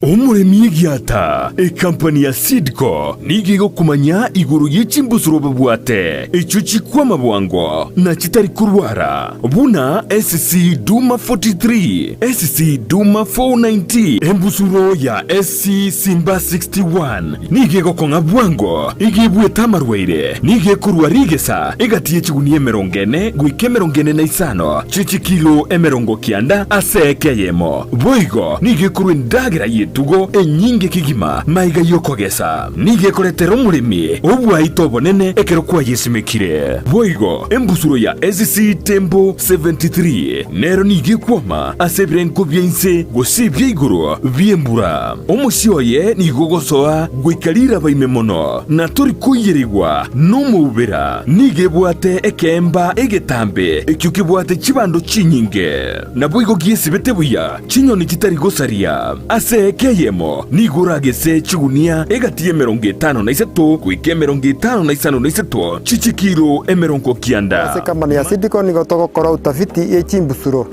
Omoremi egiata, ekampani ya Seedco nigo egokomanya igoro ye chimbusuro babwate, echio chikwama bwango na chitari korwara, buna SC Duma 43, SC Duma 490, embusuro ya SC Simba 61 nigo egokong'a bwango, igo ebuete amarwaire, nigo ekorwa rigesa egati ye chigunia emerongo ene goika emerongo ene na isano chie chikilo 90 ase eka eyemo. Boigo nigo ekorwa endagera y'etugo enyinge kegima maiga y'okogesa. Nigo ekoretera omoremi obwaito obonene ekero kwayesimekire. Boigo embusuro ya SC Tembo 73 nero nigo ekwoma ase ebirengo bia inse gose ebia igoro bi'embura. Omosie oye nigo ogosoa goika riraba ime mono, na tori koiyerigwa nomoubera. Nigo ebwate ekeemba egetambe ekio kebwate chibando chinyinge. Naboigo giesibete buya chinyoni chitari gosaria. Ase eka eyemo nigo oragese chigunia egati y'emerongo etano na isato goika 55 na isato chi'chikilo 90.
Ase ekampani ya Sidco nigo togokora utafiti ye chimbusuro.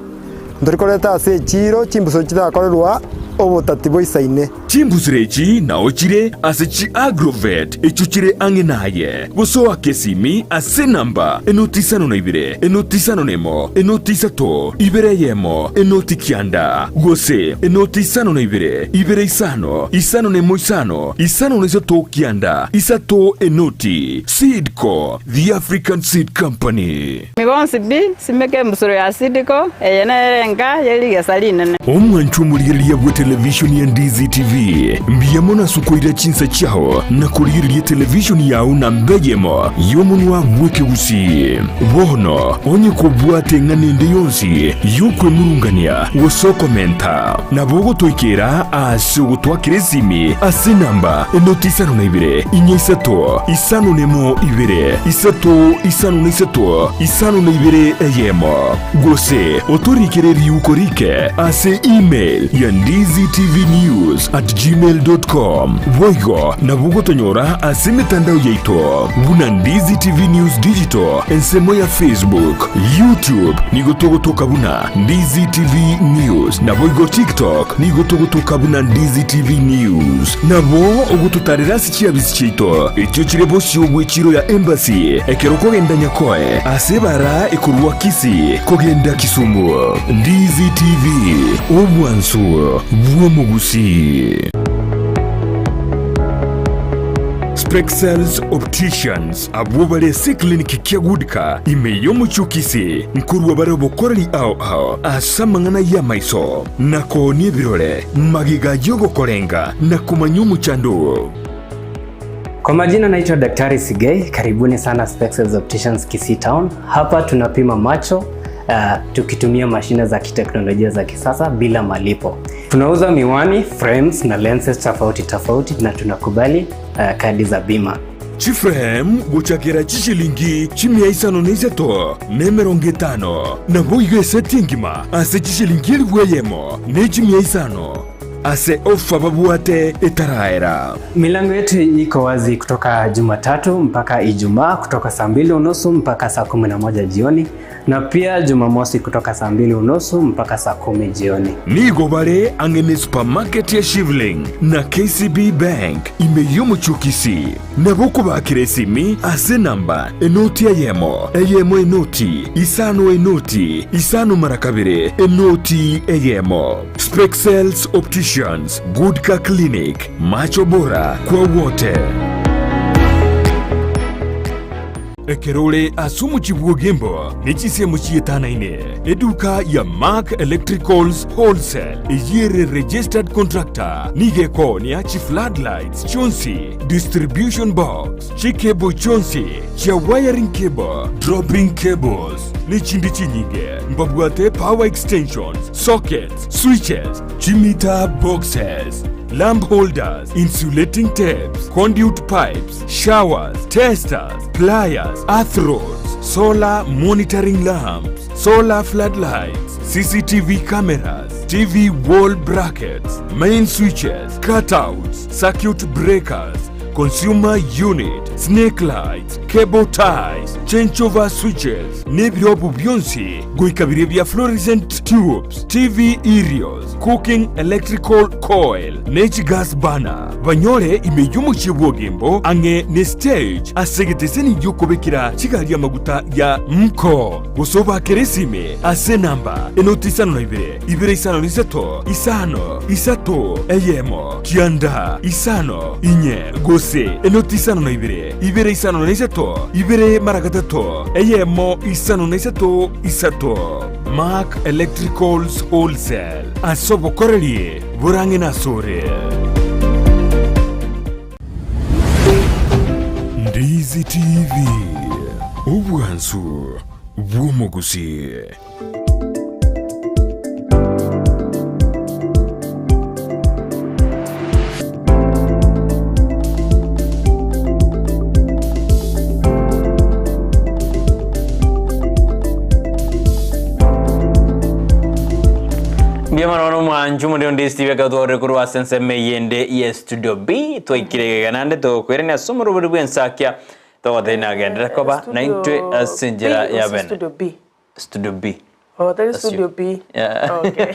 Ntori koreta ase echiiro chimbusuro chitakorerwa obotati boisaine.
Chimbusuro echi nao chire ase chi Agrovet echio chire ang'e naye. Gose oake esimi ase enamba enoti isano na ibere, enoti isano na emo, enoti isato, ibere eyemo, enoti kianda, gose enoti isano na ibere, ibere isano, isano na emo isano, isano na isato kianda, isato enoti. Seedco, the African Seed Company.
Bonsi pi, simeka embusuro ya Sidiko, eye nere enka ye rigesa rinene.
Omwanchwa omorigereria bw'etelevishoni ya Ndizi TV, mbuya mono ase okoira chinsa chiao na korigereria etelevishoni yao namba eyemo y'omonwa bw'ekegusii. Bono onye kobwate eng'ana ende yonsi y'okwemurungania gose okomenta, nabo ogotoikera ase ogotwakera esimi ase enamba enoti isano na ibere, inya isato, isano nemo ibere, isato, isano na isato, isano na ibere eyemo. Gose otorikere riuko rike ase email ya ndizitvnews@gmail.com. Boigo nabo ogotonyora ase emetandao yaito buna Ndizi TV News Digital ensemo ya Facebook, YouTube nigo togotoka buna Ndizi TV News, naboigo TikTok nigo togotoka buna Ndizi TV News. Nabo ogototarera ase chiabisi chiaito echio chire bosio bw'echiro ya Embassy ekero okogenda Nyakoe ase ebara ekorwa Kisii kogenda Kisumu. Ndizi TV, obwansu bw'omogusii. Spexels Opticians abwo bare ase eclinic kia Goodcar ime y'omochie o Kisii nkorwa bare obokoreri ao ao ase amang'ana y'amaiso na koonia ebirore magega y'ogokorenga na komanya omochando oo.
Kwa majina naitwa Daktari Sigei, karibuni sana Spexels Opticians Kisii Town. Hapa tunapima macho tukitumia mashine za kiteknolojia za kisasa bila malipo. Tunauza miwani, frames na lenses tofauti tofauti na tunakubali kadi za bima.
Chiframe gochakera chishilingi chimia isano na isato na emerongo etano, naboigo eseti engima ase chishilingi elifu eyemo ne chimia isano ase ofa babwate etaraera.
Milango yetu iko wazi kutoka Jumatatu mpaka Ijumaa kutoka saa 2:30 mpaka saa 11 jioni na pia Jumamosi kutoka saa 2:30 mpaka saa 10 jioni.
Nigo bare ang'e ne supermarket ya Shivling na KCB Bank ime y'omochie o Kisii. Nabo okobakera esimi ase enamba enoti eyemo, eyemo enoti, isano enoti, isano mara kabere, enoti eyemo. Spexels Opticians, Good Car Clinic, macho bora kwa wote. Ekero ore ase omochie bw'Ogembo ne chinsemo chietanaine, eduka ya Mark Electricals Wholesale eyio ere registered contractor nigo ekoonia chifloodlights chionsi, distribution box, chicable chionsi chia wiring cable, dropping cables, ne chinde chinyinge. Mbabwate power extensions, sockets, switches, chimeter boxes, lamp holders, insulating tapes, conduit pipes, showers, testers, pliers, earth rods, solar monitoring lamps, solar floodlights, CCTV cameras, TV wall brackets, main switches, cutouts, circuit breakers, consumer unit, snake lights, cable ties, changeover switches, nebirobu bionsi goika biria bia fluorescent tubes, TV aerials, cooking electrical coil, ne chigas burner. Banyore ime y'omochie bw'Ogembo ang'e ne stage ase egeteseni gi'okobekera chigari amaguta ya Mko. Gose obakere esime ase enamba enoti isano na ibere, ibere isano na isato, isano, isato, eyemo, kianda, isano, inye, gose enoti isano na ibere, ibere isano na isato, ibere mara gatato, eyemo, isano na isato, isato. Mark Electricals Wholesale, ase obokoreri borang'e nasore. Ndizi TV, obwansu bw'omogusii.
Mbuya mono bono omwancho omorero onde Steve akatwarire korwa ase ensemo eyende ye studio B twaikire egega naende togokwerania ase omorobori bw'ensakia togotebia nagenderere koba naintwe ase enchera ya bene.
Studio B.
Studio B.
Oh, tari studio B.
Yeah.
Okay.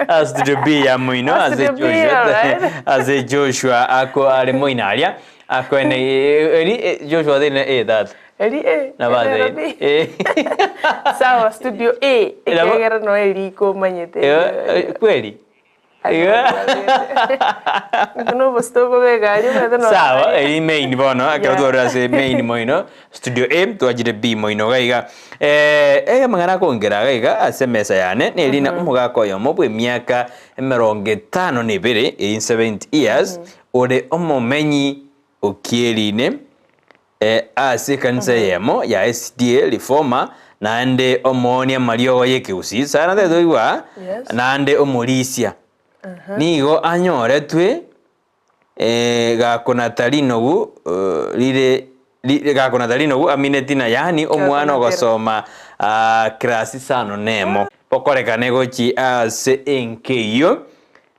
Ah, Studio B ya moino
Ah,
ase
Studio B,
Joshua
alright.
ase Joshua ako are moino aria akoene eri Joshua thina eh that
Eri A.
na bathe
Eri B.
eh
Sawa, studio A.
Nabo-
Ekegera no eriko manyete.
Eh, kweli Sawa, eri main bono ekero twarure ase main moino studio A twachire B moino iga iga. Eh, amang'ana akongera iga iga ase emesa yane neri na omogaka oyomo bwa emiaka emerongo etano na ebere eri 70 years ore omomenyi o Kierine ase ekanisa eyemo ya SDA Reformer naende omoonia amariogo y'ekegusii sana tari toigwa
Yes.
naende omorisia. Nigo anyoretwe gakonata rinogu rire gakonata rinogu amineti na yaani omwana
Gakonatera.
ogosoma class isano nemo. Bokorekane gochi ase enka eyio.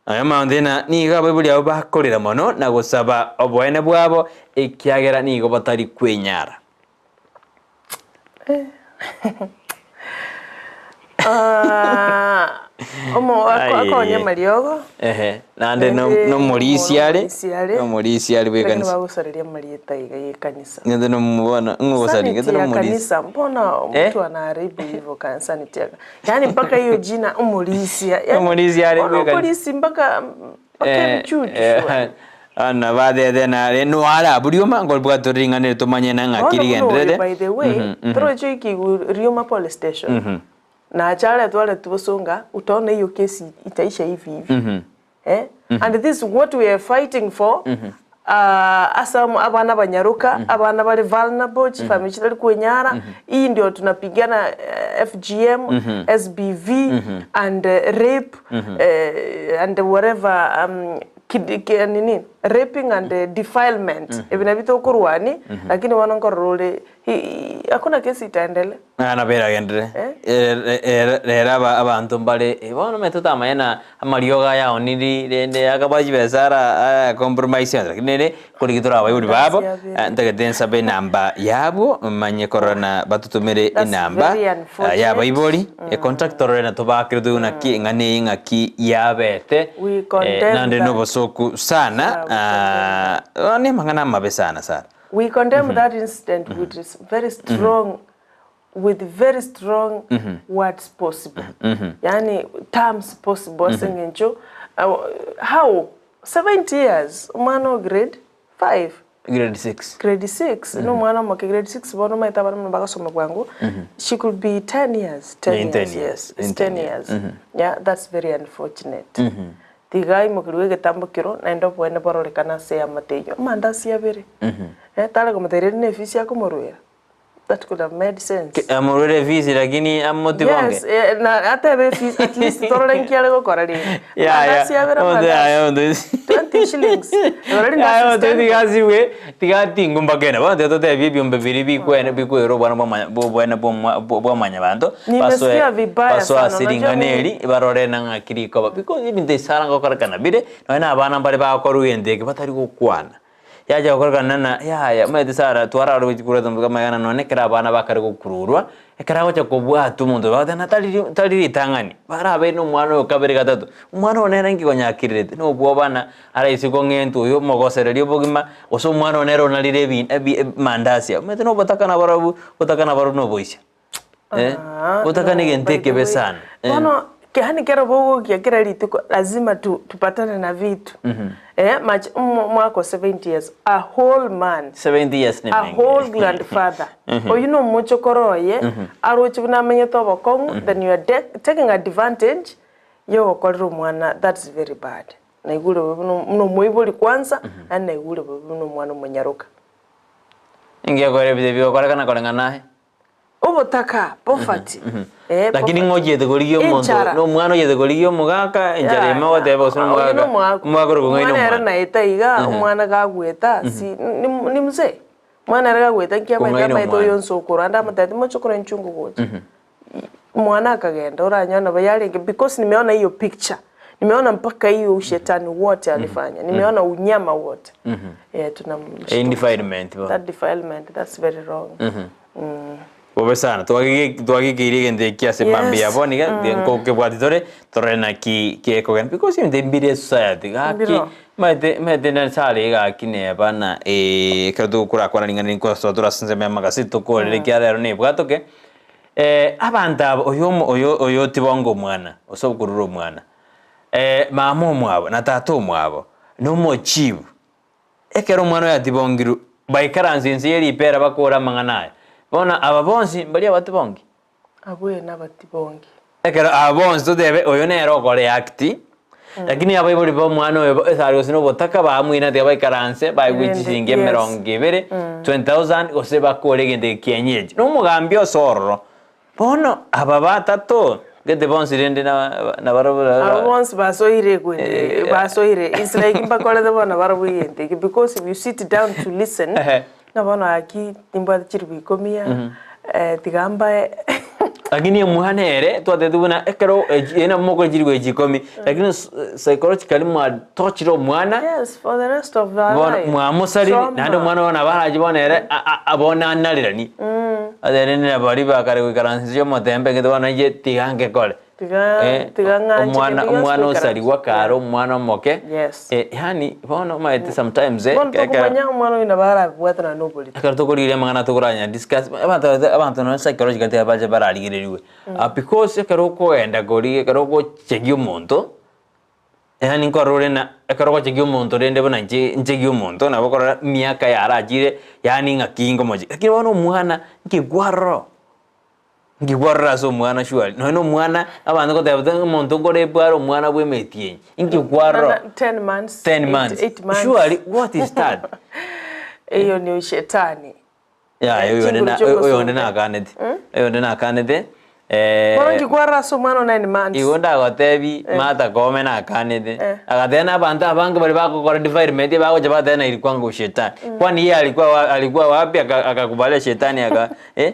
Nonya amaonto ng'a nigo abaibori abwo bakorera mono na gosaba oboene bwabo, ekiagera nigo batari kwenyara.
Omo
Aye.
akonya amariogo.
Ehe, naende no-
Naende
nomorisia are,
omorisia are.
nomorisia are
Lakini
bw'ekanisa.
bagosareria amarieta iga y'ekanisa.
Ng'ete nomo- ng'ogosaria, ng'ete
Sanity ya
nomorisia.
kanisa mbona
Eh?
mtu anaharibu hivyo sanity ya yaani mpaka hiyo jina umulisia yaani
Omulisia ari
mbona
bweka-
polisi mpaka mpaka
Eh,
mchuchu
eh, ana bathethe nare nwara burioma ngoribwate ring'ana tumanye na ng'aki
Bono buna oyo,
rigenderere
by the way toroche ikigu Rioma police station na achale twale tubosonga utaona hiyo kesi itaisha hivi hivi eh and this is what we are fighting for. Ase abana abanyaroka, abana bare vulnerable, chifamiri chitari kwenyara, hii ndio tunapigana FGM, SBV and rape and whatever nini raping and defilement ebi nabio tokorwania lakini bono nkorora ore hakuna kesi itaendelea.
Ng'a nabo eragenderere. Rero abanto mbare bono omanyete totamanya na amariogo aya aoniri rende akaba chibesa ara compromise onsi lakini rende korigia tore abaibori babo ntagete nsabe enamba yabo manye korora na batotomere enamba ya abaibori econtact torore na tobakere toigwe naki eng'ana eye ng'aki yabete naende na obosoku sana bono amang'ana amabe sana sana.
We condemn that incident with very strong with very strong words possible yaani terms possible ase eng'encho how 70 years omwana o grade 5
Grade 6.
Grade 6 na omwana omoke grade 6 bono omanyete abana buna bagosoma bwango she could be 10 years 10
In 10
years
years,
yes
in
it's
10
10
years.
years yeah that's very unfortunate tiga aimokerwe egetambo kero naende oboene bororekane ase eamate eyio amandasi abere eh tare komoteberia rende na efisi akomorwera. That could have made sense.
Amorwere efisi lakini amotibonge.
Yes, eh, na atebe efisi at least torore nki are gokora rende.
Ya, ya.
Mandasi abere
Omonto
amandasi.
yaya, omonto-
20 shillings. Rora rinde
Yaya,
ase
omonto
stand.
tiga asibwe, tiga atingwe mpaka ene. Bono tiga totebie ebiombe biria bikwene bikwera obwana bwa manya bwa bwa bwa mwanyabanto, basoe
Nimesikia vibaya
basoe
sana,
ase
unajua
ring'ana
mimi
eri, barore na ng'aki rikoba. Because ebinto isara ngokorekana bire, nonye na abana mbare bagokorwa egento eke batari gokwana. Yacha gokorekana ng'a yaya, omanyete Sarah twararora gochia koreta amatuko amaya nonye ekero abana bakare gokururwa, ekero agocha kobwata omonto oyo bagoteba ng'a tari tari ritang'ani, barabeire na omwana oyo kabere gatato, omwana oyo nere nki konya akirerete, na obwoba ng'a araise kong'entwa oyo omogosereria obogima, gose omwana oyo nere onarire ebi ebi amandasi aya, omanyete na obotaka naborobwo, obotaka naborobwo na oboisia. Eh,
Ah,
obotaka
no,
na egento
by the
ekebe
way.
sana. Eh.
Bono yaani kero bogokia kera rituko lazima tu, tupatane na vitu eh, mach, mwaka o 70 years a whole man
70 years ne
a
menge.
whole grandfather oyio na omochokoro oye aroche buna amenyete obokong'u then you are taking advantage yogokorera omwana that's very bad naigure bobe buna buna omoibori kwanza naende naigure bobe buna omwana omonyaroka.
Inki egokorera ebinto ebi bigokorekana koreng'ana aye?
Obotaka, poverty. Eh,
Lakini
poverty.
ng'a ochiete korigia omonto,
Enchara.
na omwana ochiete korigia omogaka, enchara ime ogoteba gose
Oyo
nomogaka,
nomogaka.
omogaka ore kong'aina
Omwana ere
omwana.
naeta iga, omwana gagweta, si ni ni mzee. Omwana ere gagweta nki amaete
Kong'aina
amaete
omwana.
oyo nsokoro ande amotebia timochokora inchungu gocha. Omwana akagenda oranyore nabo yarenge because nimeona hiyo picture. Nimeona mpaka hiyo ushetani wote alifanya. Nimeona unyama wote. Eh, tunamshukuru.
Endefilement bo.
That defilement, that's very wrong.
Bobe sana, twagikeirie egento eki ase
Yes.
mambia bono iga, nkokebwati tore, torore naki gekogenda because ebinto ebi mbire esociety gaki,
Mbiro.
omanyete omanyete nase are gaki neba na ekero tokorakwana ring'ana eri nkosoa tore ase ensemo ya amagazeti tokorere ekiagera rero nebwatoke, abanto aba oyo omo oyo oyo tibonga omwana, ase okorora omwana, mama omwabo na tata omwabo, na omochibu, Ekero omwana oyo atibongirwe, baikaransa inse ye ripera bakore amang'ana aya. Bono aba bonsi mbaria abatibongi?
Abwo nabatibongi.
Ekero aba bonsi totebe oyo nere okoreact, lakini abaibori b'omwana oyo esare gose nobotaka bamwina tiga baikaranse baigwe
Rende,
chishilingi
yes.
emerongo ebere, 20,000 gose bakore egento eke kienyeji. Nomogambi ase ororo. Bono aba batato, gete bonsi rende nabarabwo
Abo bonsi basoire egwene, basoire, it's like mbakorete bono barabwo egento eke because if you sit down to listen, ng'a bono gaki nimbwate chiribu ikomi iga, tiga mbae.
Lakini omwana ere twatebete buna ekero eye nabo mokore chiribu echi ikomi, lakini psychologically mwatochire omwana,
Yes, for the rest of their
bono
life.
mwamosariri,
Trauma.
naende omwana bono nabo arache bono ere bono anareranie. Ase rende nabo baria bakare goikaransa inse y'omotembe egento bono inche tiga nkekore.
Tiga
Eh,
tiga ng'anche
omwana
kende gionsi
omwana
goikaransa.
osarigwa kare omwana omoke.
Yes.
Eh, yaani bono omanyete sometimes eh,
Bono
ekero
tokomanya omwana oyo nabo arabwatana na oborito.
ekero tokorigereria amang'ana tokoranya discuss, abanto abanto nonye psychologically tiga bache bararigereriwe. Ah, because ekero okoenda koria ekero ogochegia omonto, Yaani nkorora ore na ekero ogochegia omonto rende buna inche nchegie omonto nabo okorora emiaka yarachire yaani ng'aki nkomochegia. Lakini bono omwana nki kwarora oo? Nki kwarora ase omwana surely? Nonya na omwana, abanto ngoteba ng'a omonto nkorepwa are omwana bwa emetienyi. Inki kwarora?
10 months,
10 months.
8 months.
Surely, what is that?
Eyo ni shetani.
Yaya,
Eh,
oyonde
chinguru
na-
chi'ogosunte.
oyonde nakanete. Oyonde nakanete. Eh,
Bono inki kwarora ase omwana o 9 months?
Igo ndagotebi Martha Koome nakanete.
Eh.
Agateba na abanto abange baria bagokora defilement bagocha bateba na ilikuwa ngo shetani. Kwani yeye alikuwa wa- alikuwa wapi aka- akakubalia shetani aka eh?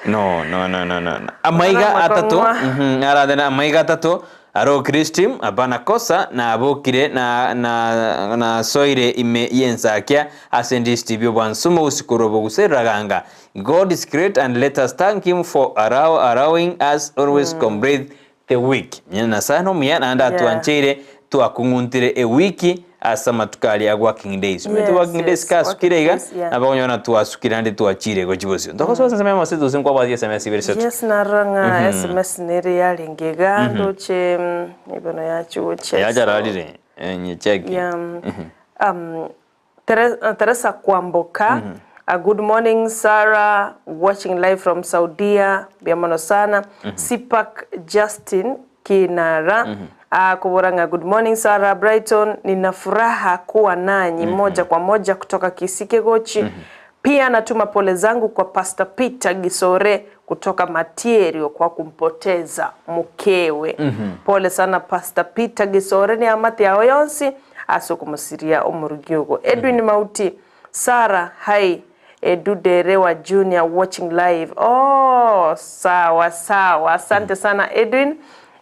No, no, no, no, no. no. Amaiga
Arama
atato,
kong'wa.
arathe na amaiga atato, aro Kristi, hapana kosa, nabokire na na nasoire ime y'ensakia ase ndisiti by'obwansumo gosikorwa bogusereraganga. God is great and let us thank him for allow, allowing us always complete the week. Nyasaye nomuya naende
Yeah.
atwancheire twakung'untire ewiki ase amatuko aria a working days. Omanyete
Yes,
working days
yes,
kasukire
working
iga,
days, yeah.
nabo okonyora twasukire naende twachire gochia bosio. Ntogosoa ase ensemo y'amasese gose nkwabwate SMS ibere isato.
Yes, narora ng'a SMS nere yarenge iga ndoche ebono yachuche.
Yachararire, eh, nyecheki.
Yeah. Teresa Kwamboka, Good morning Sarah, watching live from Saudia, mbuya mono sana. Sipak Justin Kinara, akobora ng'a good morning Sarah Brighton, nina furaha kuwa nanyi moja kwa moja kutoka Kisii Kegochi. Pia natuma pole zangu kwa Pastor Peter Gisore kutoka Matierio kwa kumpoteza mkewe. Pole sana Pastor Peter Gisore ni amate yao yonsi ase okomosiria omorugi ogo. Edwin Mauti, Sarah, hi Edu Derewa Junior watching live. Oh, sawa sawa. Asante sana Edwin.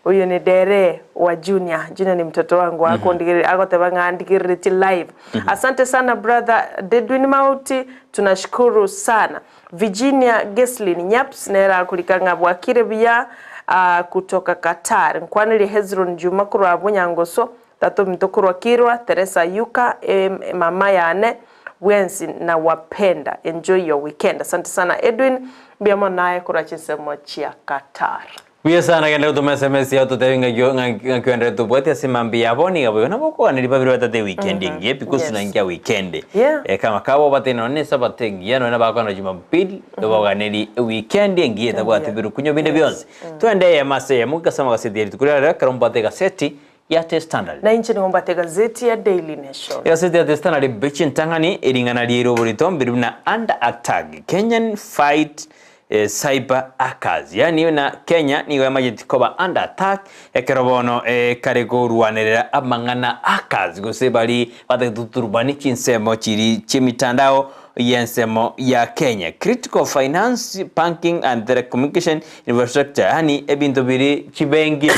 Uyu ni Dere wa Junior. Junior ni mtoto wangu akondigere agoteba ng'a andigerereti live. Asante sana brother Edwin Mauti, tunashukuru sana. Virginia Geslin Nyaps nere akorika ng'a bwakire buya ah, kutoka Qatar. Nkwanere Hezron Juma korwa Bunyangoso, tata ominto korwa Kirwa, Teresa Yuka, em, mama yane bwensi nawapenda. Enjoy your weekend. Asante sana Edwin, mbuya mono naye korwa chinsemo chia Qatar.
Buya sana genda gotoma SMS yao totebi ng'aki ng'aki ng'aki oenderete tobwate ase mambia yabo niga boigo nabo okoganeria babere batate weekend engiya because
Yes.
tunaingia weekend.
Yeah.
Eh, kama kabo obate nonye na esabato engiya nonye nabakwana jumapili tobaganeri weekend engiya etabwati
Engiya.
birukunyo binde bionsi. Twende eyemo ase eyemo gase amagaseti ya rituko ria rero ekero mbwate egaseti ya The Standard.
Na inche nigo mbwate egazeti ya Daily Nation.
Egaseti ya The Standard ebeche entang'ani ering'ana riaire oborito mbiri buna under attack Kenyan fight eh, cyber hackers yaani buna Kenya nigo yamanyeti koba under attack ekero bono eh, kare korwanerera amang'ana hackers gose bari batagete goturubani chinsemo chiri chi'emitandao y'ensemo ya Kenya critical finance banking and telecommunication infrastructure yaani ebinto biri chibenki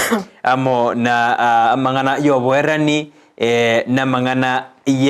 amo na ah, amang'ana y'oboerani eh, namang'ana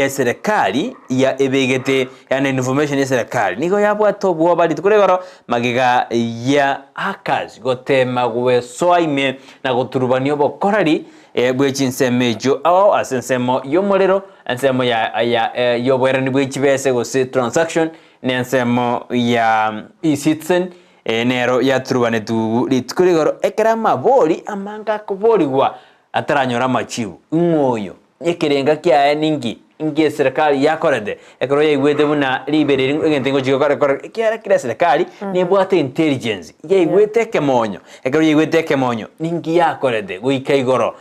y'eserekari ya ebegete yaani information y'eserekari nigo yabwate obwoba rituko ria igoro magega ya hackers gotema gwesoa ime na goturubania obokoreri eh, bwe chinsemo echio ao ase ensemo y'omorero ensemo ya ya eh, y'oboerani bwe chibese gose transaction na ensemo ya eCitizen eh, nero yaturubanetwe rituko ria igoro ekero amabori amange akoborigwa Ataranyora amachibu, Ing'o oyo? Ekerenga kiaye ninki? Inki eserekari yakorete? Ekero yaigwete buna ribero eri egento ngochia gokora kora ekiagera kera eserekari nebwate intelligence, yaigwete ekemonyo, ekero yaigwete ekemonyo ninki yakorete goika igoro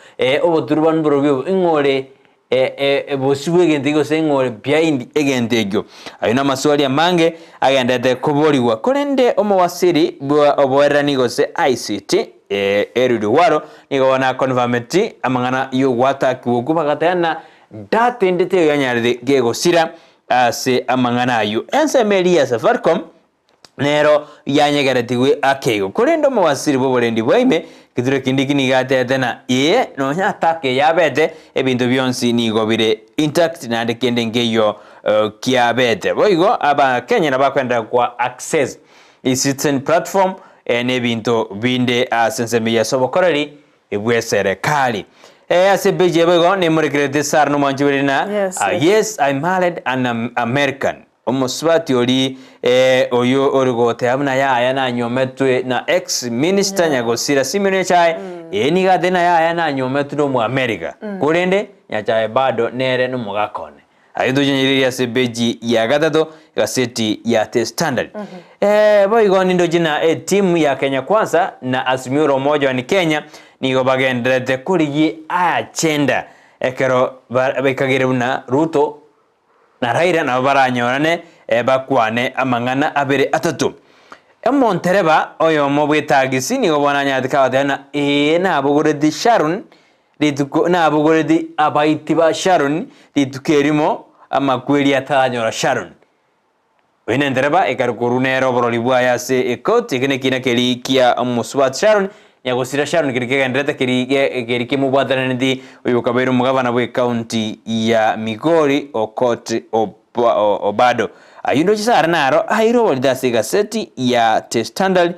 oboturubanu borobio obo ing'o ore bosio bw'egento ekio gose ing'o ore behind egento ekio. Ayio namaswali amange agenderete koborigwa. Korende omowasiri bwa oboererani gose ICT, Eliud Owalo, nigo bono akonfameti amang'ana y'ogwatakigwa okwo bagateba ng'a data ende teiyo yanyarete kegosira ase amang'ana ayio. Ensemo eria ya Safaricom nero yanyegeretigwe ake igo. Korende omowasiri bw'oborendi bwa ime, Kithure Kindiki nigo atebete ng'a ee, nonya attack eye yabete, ebinto bionsi nigo bire intact naende kende nkeiyo kiabete. Boigo Abakenya nabo bakoenderera kwa access eCitizen platform na ebinto binde ase ensemo eyio ase obokoreri bw'eserekari. Ase epeji eye boigo nemorekererete Sarah nomwanchi bw'erina ng'a
Yes, yes.
yes I married an American. Omosubati oria oyio ore goteba buna yaya nanyometwe na ex minister Nyagosira Simeon Nyachae, ee nigo atebire buna yaya nanyometwe na omoamerica, korende Nyachae bado nere nomogaka one. Ayio tochenyererie ase epeji ya gatato egaseti ya The Standard. Boigo nindoche na etimu ya Kenya Kwanza na Azimio la Umoja One Kenya nigo bagendererete korigia agenda ekero baikagire buna Ruto na Raila nabo baranyorane bakwane amang'ana abere atato. Omontereba oyomo bw'etagisi nigo bono anyarete kagoteba ng'a ee nabogoreti Sharon rituko nabogoreti abaiti ba Sharon rituko erimo amakweri ataranyora Sharon. Oyo nentereba ekare korwa nere oborori bwaye ase ekoti, eke nekina keria kia omosubati Sharon, nyagosira Sharon keria kegenderete keria keria kemobwatananeti oyo okabeire omogabana bw'ecounty ya Migori Okot Obado. Ayio ndoche sare naro aire oborito ase egaseti ya The Standard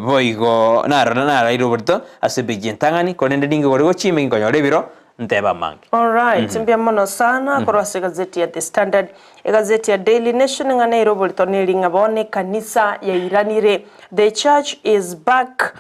boigo naro naraire oborito ase epeji entang'ani korende ninge gore gochia ime ginkonyora ebiro ntebe amange.
Alright, mbuya mono sana korwa ase egazeti ya The Standard. Egazeti ya Daily Nation ng'a nere oborito neri ng'a bono ekanisa yairanire. The church is back.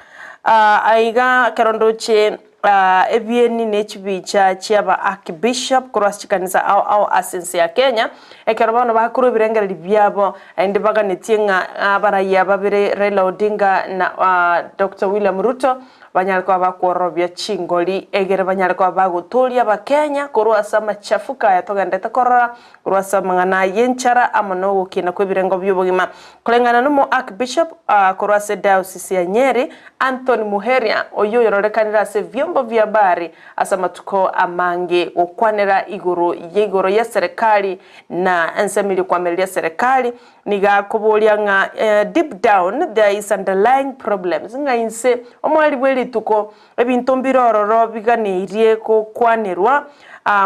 Ah, aiga ekero ndoche ah, ebieni ne chibicha chiaba Archbishop korwa ase chikanisa ao ao ase ense ya Kenya, ekero bono bakorwa ebirengererio biabo naende baganetie ng'a abaraiya babere Raila Odinga na ah, Doctor William Ruto Banyare koba bakwororobia chingori, egere banyare koba bagotooria Abakenya korwa ase amachafuko aya togenderete korora, korwa ase amang'ana y'enchara amo nogokina kw'ebirengo bi'obogima. Koreng'ana n'omoarchbishop korwa ase Diocese ya Nyeri, Anthony Muheria, oyio oyororekanire ase ebiombo bi'habari ase amatuko amange gokwanera igoro y'igoro y'eserekari na ensemo eria kwamireria eserekari, Nigo akoboria ng'a deep down there is underlying problems, ng'a inse omwari bwe rituko ebinto mbire ororo biganeirie gokwanerwa,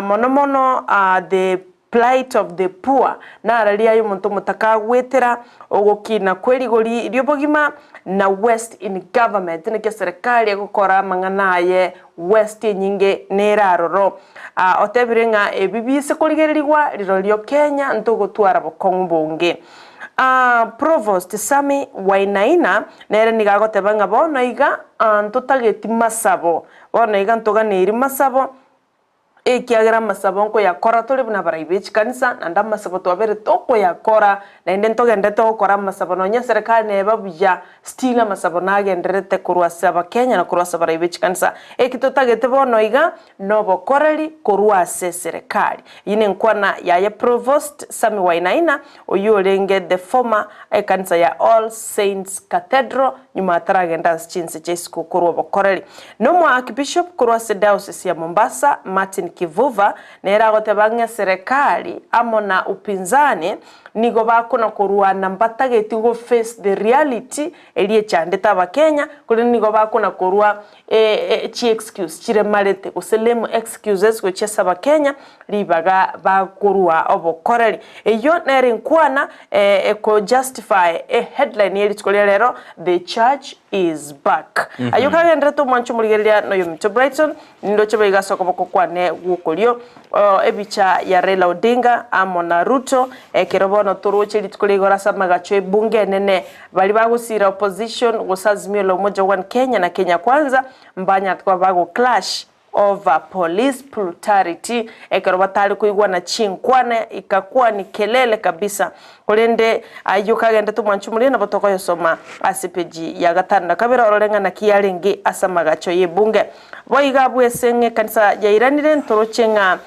mono mono the plight of the poor, nararia aye omonto omotaka agwetera, ogokina kwe rigori ri'obogima, na waste in government, naki eserekari egokora amang'ana aye waste enyinge nere aroro. Otebire ng'a ebi biise korigererigwa rirorio Kenya ntogotwara bokong'u bonge. Provost Sammy Wainaina nere nigo agoteba ng'a bono iga ntotageti masabo, bono iga ntoganeiri masabo ekiagera amasabo nkoyakora tore buna abarai be chikanisa naende amasabo twabere tokoyakora naende ntogenderete gokora amasabo nonya eserekari neba buya Still amasabo nagendererete korwa ase abakenya na korwa ase abarai be chikanisa. Eki totagete bono iga nobokoreri korwa ase eserekari. Eyio nenkwana yaye Provost Sammy Wainaina oyio orenge the former ekanisa ya All Saints Cathedral nyuma ataragenda ase chinse chia isiko korwa obokoreri. Nomo Archbishop korwa ase Diocese ya Mombasa Martin Kivuva nere agoteba ng'a eserekari amo na upinzani Nigo bakona korwana mbatageti go face the reality eria echandete abakenya, korende nigo bakona korwa chi excuse chiremarete gose lame excuses gochia ase abakenya ribaga bakorwa obokoreri. Eyio nere enkwana eko justify e headline ye rituko ria rero the church is back. Ayio kagenderete omwancho omorigereria noyominto Brighton, nindoche boigo ase okoboko kwane gwokorio. Ebicha ya Raila Odinga amo na Ruto ekero bono toroche rituko ria igoro ase amagacho ebunge enene baria bagosira opposition gose Azimio la Umoja One Kenya na Kenya Kwanza mbanyarete koba bago clash over police brutality ekero batare koigwana chinkwana ikakwa ni kelele kabisa korende ayio kagendete omwancho omoria nabo tokoyosoma ase peji ya gatano na kabere orore ng'a naki yarenge ase amagacho y'ebunge. Boigo abwo ase ng'a ekanisa yairanire, ntoroche ng'a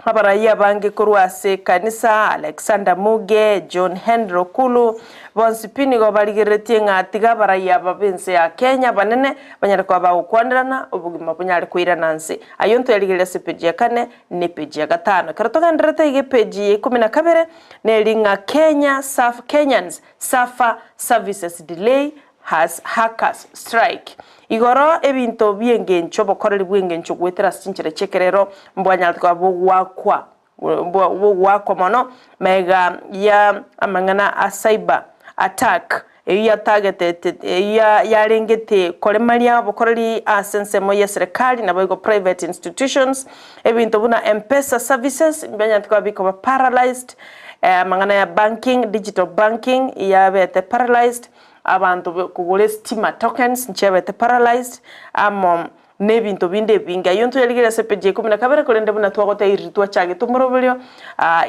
abarai abange korwa ase ekanisa, Alexander Muge, John Henry Okulu, bonsi pi nigo barigereretie ng'a tiga abarai aba b'ense ya Kenya abanene banyare koba bagokwanerana, obogima bonyare koirana nse. Ayio ntoyarigererie ase epeji ya kane na epeji ya gatano. Ekero togendererete iga epeji ya ikomi na kabere, neri ng'a Kenya suffer, Kenyans suffer services delay Has hackers strike. Igoro ebinto bi'engencho obokoreri bw'engencho goetera ase chinchera chi'ekerero mbwanyarete koba bogoakwa bogoakwa mono magega ya amang'ana a cyber attack eyio yatagetete eyio yarengete koremaria obokoreri ase ensemo y'eserekari naboigo private institutions ebinto buna Mpesa services mbianyarete koba bikoba paralyzed amang'ana ya banking digital banking yabete paralyzed. Abanto kogora esitima tokens nchiabete paralyzed amo. Na ebinto binde ebinge. Ayio ntoyarigereria ase epeji ya ikomi na kabere, korende buna twagotebia twachagete omoroberio,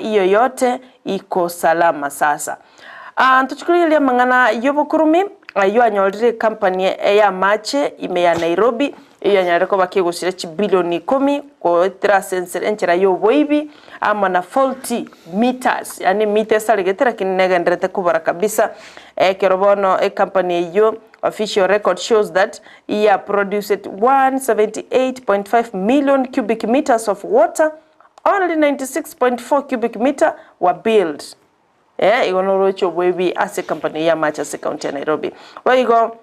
iyo yote iko salama sasa. Ntochia korigereria amang'ana y'obokurumi ayio anyorire ecompany y'amache ime ya Nairobi, eyio yanyarire koba kegosira chibilioni ikomi goetera ase ensera enchera y'oboibi amo na faulty meters, yaani emita esaregete lakini negendererete kobora kabisa. Ekero bono ecompany eyio official record shows that ya produced 178.5 million cubic meters of water, only 96.4 cubic meter were billed. Eh, igo noroche oboibi ase ecompany eye y'amache ase ecounty ya Nairobi. Boigo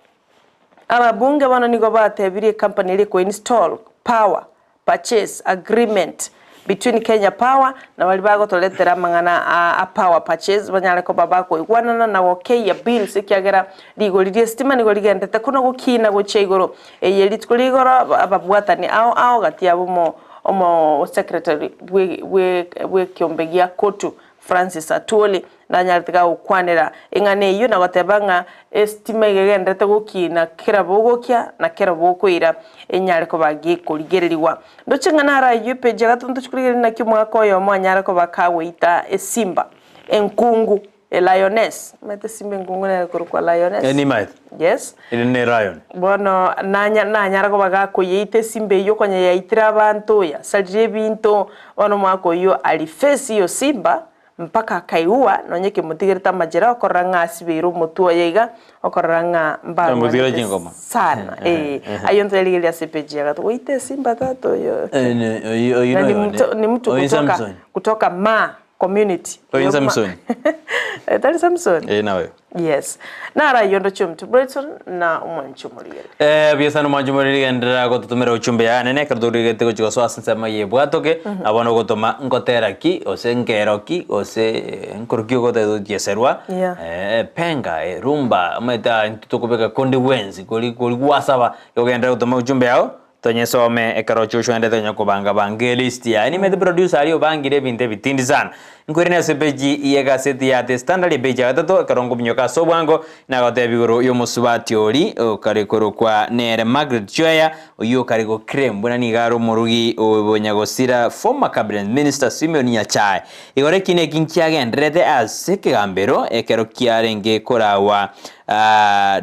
ababunge bono nigo batebirie ecompany eria ekoinstall power purchase agreement between Kenya Power na baria bagotoretera amang'ana a power purchase banyare koba bakoigwanana na gokeyia bills ekiagera rigori ri'esitima nigo rigenderete kono gokina gochia igoro. Eye rituko ria igoro ababwatani ao ao gati yabo omo omo secretary bwe bwe bw'ekiombe gia Cotu Francis Atwoli nanyarete gagokwanera eng'ana eyio na goteba ng'a esitima iga egendererete gokina kera bogokia na kera bokoira enyare koba gekorigererigwa. Ndoche ng'a naro ayio epeji ya gatato ntochi korigereria naki omogaka oyomo anyare koba kagoita esimba enkungu, a lioness, omanyete esimba enkungu nere ekorokwa lioness?
Eh, nimaete.
Yes.
Ere ne lion.
Bono nanya nanyara koba gakoyeita esimba eyio konya yaitire abanto, yasarire ebinto, bono omwaka oyio ari face iyo simba mpaka akaigwa nonya ekemotigerete amachera okorora ng'a asibeire omotwe oye iga, okorora ng'a
Amotigere
mbarwanete
chingoma.
sana eh. Ayio ntorigereria ase epeji ya gatato, goita esimba tata oyo.
Eh, ne- oyi- oyi
Na ni
noyone.
mtu, ni mtu
Oyi
kutoka,
Samson.
kutoka Maa community.
Oyi
Iyo Ma-
Samson.
Eh, tari Samson?
Eh, nawe.
Yes. Naro ayio ndoche omonto Brighton na omwanchi omorigeri.
Eh, buya sana omwanchi omoriri genderera gototomera uchumbe yane ne ekero torigete gochia gosoa ase ensemo eye ebwatoke nabo nogotoma ngotera ki gose nkero ki gose nkoro ki ogoteba gochieserwa
Yeah.
eh, penga eh, rumba omanyete aa intwe tokobeka konde bwensi kori kori gwasaba igo genderera gotoma uchumbe yao Tonyesome ekero Joshua aendete konya kobanga banga elist yaye. Nimanyete producer aria obangire ebinto ebitindi sana. Nkoirane ase epeji y'egaseti ya The Standard epeji ya gatato ekero nkominyoka ase obwango nagotebia igoro y'omosubati ori okare korokwa nere Margaret Chweya oyio okare goclaim buna nigo are omorugi o nyagosira former cabinet minister Simeon Nyachae. Igoro eki neki nkiagendererete ase ekegambero ekero kiarenge korawa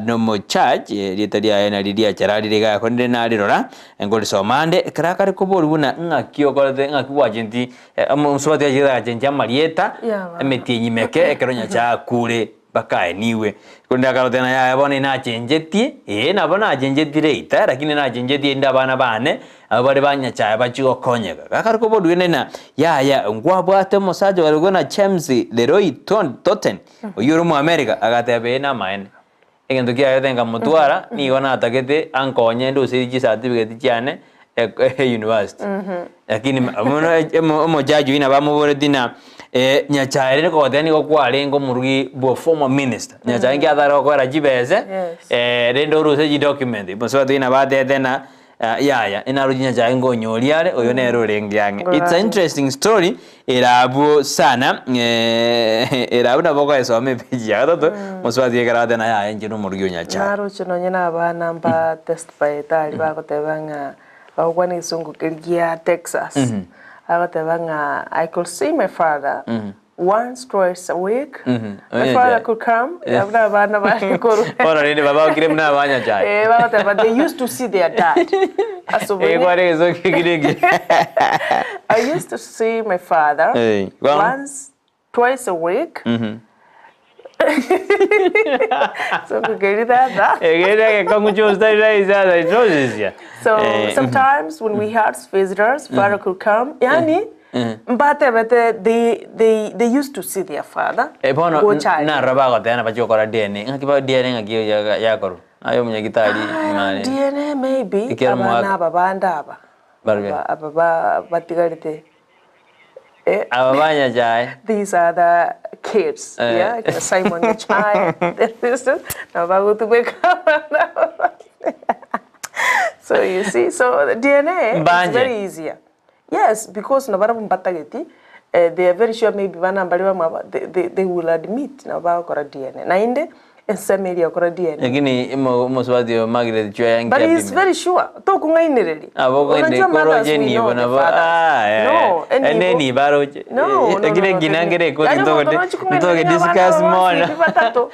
Nomochurch, erieta riaye nario riachararire iga korende narirora, nkorisoma ande, ekero akare koborwa buna ng'aki okorete ng'aki gwachentie omosubati achete agachenchia amarieta, emetienyi meke ekero Nyasae akure mpaka aeniwe. Korende akarotera na yaya bono inachenchetie, ee nabo nachenchetie later, lakini nachenchetie erinde abana bane, abwo bare ba Nyasae bachie gokonyeka. Gakare koborwa rende na yaya nkwabwate omosacha okorokwa na James Leroy Totten, Oyio ore Omoamerika agateba, Ee namaene. Egento kiagete nkamotwara, nigo natagete ankonye ndoserie chicertificate chiane e university. Lakini bono omojaji oyio nabo amoboretie ng'a Nyachae rende kogoteba nigo kwarenge omorugi bwa former minister, Nyachae nki atare gokoera chibese, rende orusie chidocument. Mosubati oyio nabo atebete ng'a Yaya, inaroche Nyasae nkonyoria are, oyo nere orenge ang'e. It's a interesting story, ere abwo sana, ere abwo nabo okoyesoma epeji ya gatato, mosubati ekero agoteba ng'a yaya inche nomorugi o Nyasae.
Naroche nonye na abana mba testify tari bagoteba ng'a bagokwana egesongo keria gia Texas, bagoteba ng'a I could see my father Once, twice a week, my father could come, buna abana bare korwa.
Bono rende babakire buna abanyachae.
Eh, bagoteba they used to see their dad. Ase obonene.
Eh, kware egeso kekire eke.
I used to see my father
Eh, bono?
once, twice a week. So kukeri tata.
Egere egekong'u chiostari rahisi ase chiosisia.
So
Eh,
sometimes when we had visitors, father could come. Yani, Mbatebete they they they used to see their father
Eh, bono
gocha aria.
narora bagoteba bachie gokora DNA, ng'aki ba DNA ng'aki ya- yakorwa? Aye omonyagitari mani.
DNA maybe
Ekero
abana
moaka-
aba bande aba
Barabwo.
aba aba ba batigarete eh,
Aba ba Nyachae.
these are the kids
Eh.
yeah kina Simon Nyachae nabo bagotumeka abana aba. So you see so the DNA is
Mbanje.
very easier. Yes because nabarabwo mbatageti they are very sure maybe bana mbare bamwabo they, they, they will admit nabo bagokora DNA. Naende Ensemo eria okora DNA.
Lakini imo omosubati oyo Margaret Chweya
But he is
nkiapime.
very sure. Tokong'ainereria.
Abo
Unajua
kende
mothers
koroche
we
nibo
know the
nabo
fathers.
ah eh
No,
ene
enibo.
nibo aroche.
No, no, no,
Lakini
no,
ngina
no.
ngere koti
Yaani
ntogo
omonto nochi
ntoge
kong'ainereria abana
discuss
aba
mono.
bonsi batato.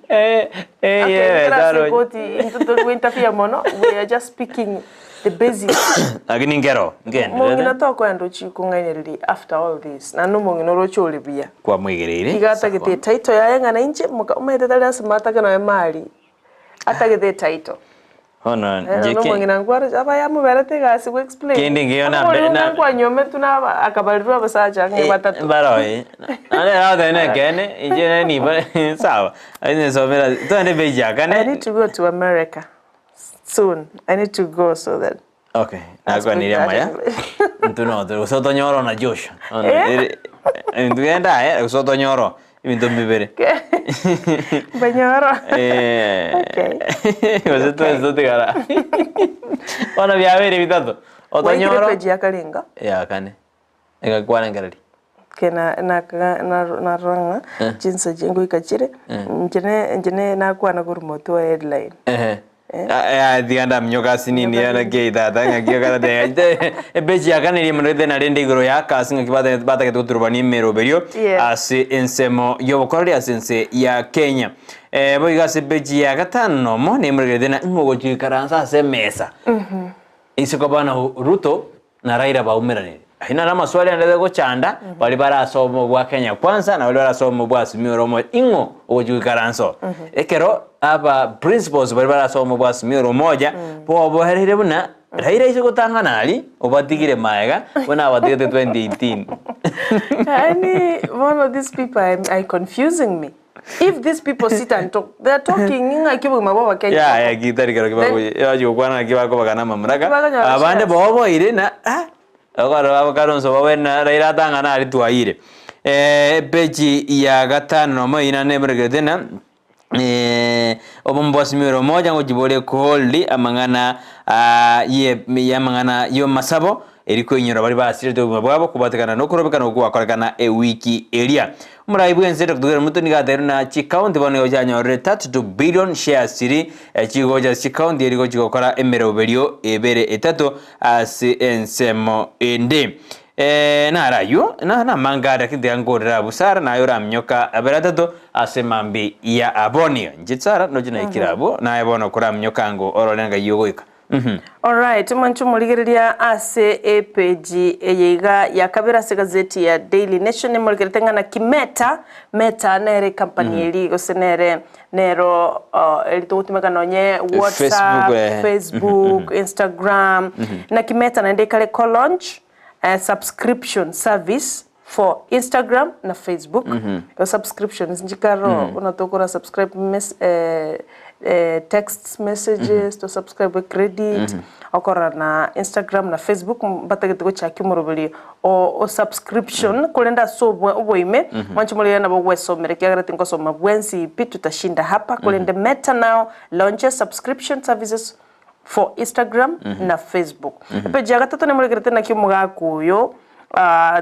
Eh eh
Okay,
yeah
kera ase
taroche.
ekoti, intwe tori gointerfere mono, we are just speaking the basics.
Lakini nkero
Mong'ina
ngenderere
tokoenda ochie kong'ainereria after all this, naende omong'ina oroche ore buya.
kwamwegereire.
Iga atagete etitle yaye ng'a nainche moka omanyete tari ase matake nonya mari, atagete etitle.
Bono
Eh,
inche
nonya
ke
omong'ina nkwaroche aba yamoberete egasi go explain.
Kende ngeyo
Aba
nambe
boria
na
ng'a nkwanyometwe na aba akabarirwa abasacha ang'e batato.
Mbaro eh. Naende nagoteba nekeene, inche nere nibo sawa, lakini nsomera twende page ya
I
kane.
need to go to America soon. I need to go so that
Okay,
I speak
nakwanirie
that
amaya.
English.
Intwe no gose otonyore na Joshua. Bono
Eh?
ere intwe genda aye gose otonyore ebinto mbibere.
Mbanyoro.
Eh.
Okay.
Gose twensi totigara. Bono biabeire bitato.
Waikire
Otonyoro
page ya karenga?
ya kane. Egakwana nkereri.
Okay, na na na narora ng'a
Eh.
chinsa echi ngoika chire, inche ne inche ne nakwana korwa motwe wa headline.
Ehe. Ah, eh, tiga ndaminyoka ase nini
Minyoka
yana
nini.
ki tata ng'aki okarate epeji ya kane riamorete narende igoro ya akasi ng'aki bata- batagete goturubania emeroberio
Yes.
ase ensemo y'obokoreri ase ense ya Kenya. Eh, boigo ase epeji ya gatano nomo nemoregerete na ng'o ogochia goikaransa ase emesa. Ase koba na Ruto na Raila baumeranire. Ayio naro amaswali andete gochanda baria barasome obwa Kenya Kwanza na baria barasome obwa Azimio la Umoja. Ing'o ogochia goikaransa oo? Ekero aba principals baria barasome obwa Azimio la Umoja boboereire buna Raila aise gotang'ana aria obatigire maega buna abatigete 2018.
Yaani bono these people are, are confusing me. If these people sit and talk, they are talking ng'aki obogima bwa abakenya.
Yaya ki tari kero
Then-
kibagochi gokwana naki bakobagana amamraka
Bakonyora
abande
shares.
boboire na ah, okoro abakalonzo babe na Raila atang'ana aria twaire. Eh, epeji ya gatano nomo eyio naende eberekerete na eh, obomo bwa Azimio la Umoja ngochibore koholdi amang'ana ah, ye y'amang'ana y'amasabo eri koinyora baria basirete obogima bwabo kobatekana nokorobekana okwo gwakorekana ewiki eria. Omorai bw'ense Doctor William Ruto nigo ateire buna chikaunti bono nigo chianyorire 32 billion shares chiria chigocha ase chikaunti erio gochia gokora emeroberio ebere etato ase ensemo ende. Naro ayio namange are lakini tiga nkorere abwo Sarah naye oraminyoka abere atato ase mambia ya abonio. Inche Sarah ndoche naikire abwo naye bono koraminyoka ango orore ng'ai ogoika.
Alright, mwanche omorigereria ase epeji eye iga ya kabere ase egazeti ya Daily Nation emorigerete ng'a naki Meta, Meta nere ecompany eri gose nere nero eri togotumeka nonye WhatsApp,
Facebook, eh.
Facebook, Instagram, naki Meta naende ekare ko launch subscription service for Instagram na Facebook. Igo subscriptions nchikaro buna tokora subscribe mes text messages, to subscribe credit, okorora na Instagram na Facebook mbatagete gochakia omoroberi o o subscription korende ase obwe oboime mwanche morire nabo gwesomera ekiagera tinkosoma bwensi pi tutashinda hapa korende Meta now launches subscription services for Instagram na Facebook. Epeji ya gatato nemorekerete naki omogaka oyo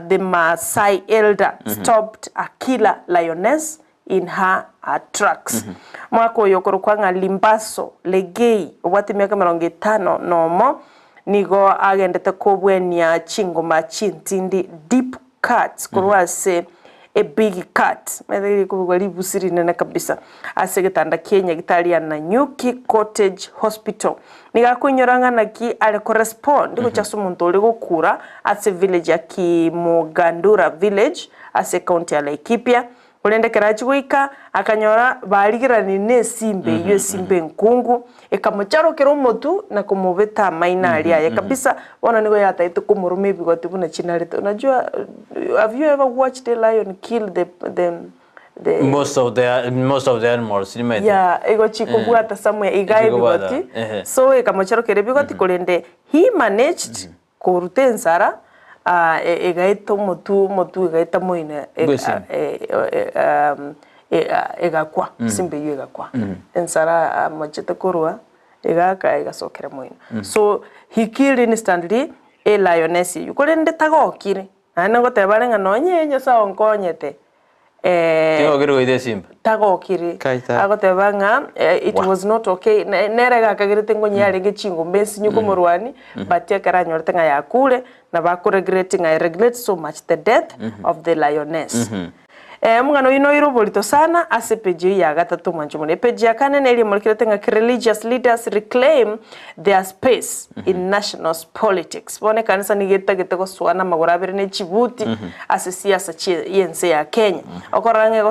the Maasai elder stopped a killer lioness in her tracks. Omogaka oyo okorokwa ng'a Limbaso Legei obwate emiaka emerongo etano nomo nigo agendete kobwenia chingoma chintindi deep cuts korwa ase A big cat, omanyete rikobugwa ribusi rinene kabisa, ase egetanda kia nyagitari ya Nanyuki Cottage Hospital. Nigo akoinyora ng'a naki are korespond gochia ase omonto ore gokura ase village ya Kimugandura village ase ecounty ya Laikipia, korende ekero achia goika akanyora barigeranie na esimba eyio esimba enkungu, ekamocharokera omotwe na komobeta amaino aria aye kabisa, bono nigo yatagete komoroma ebigoti buna chinarete. Unajua have you ever watched a lion kill the the the
Most of the most of the animals nimaete.
Yeah, igo chikobwata somewhere iga
Chikobwata,
ebigoti
ehe.
so ekamocharokera ebigoti korende he managed koruta ensara ah, e- egaeta omotwe omotwe egaeta moino e-
Bw'esimba.
e- e- um, e- a- egakwa esimba eyio egakwa ensara amochete korwa egaka egasokera moino so he killed instantly a lioness eyio korende tagokire naende ngoteba are ng'a nonye Nyasaye onkonyete. Eh,
Tigokiri goita esimba.
tagokiri
Kai ta.
agoteba ng'a eh, it was not okay Ne- nere gakagerete ngonye yarenge chingombe ensinyo komorwani but ekero anyorete ng'a yakure nabo akoregreti ng'a I regret so much the death of the lioness. Eh, omong'ana oyio noire oborito sana ase epeji eyio ya gatato mwanche mono. Epeji ya kane neri emorekerete ng'a Religious leaders reclaim their space in national politics. Bono ekanisa nigo etagete gosoa namagoro abere ne chibuti ase siasa chie y'ense ya Kenya. Okorora ng'a.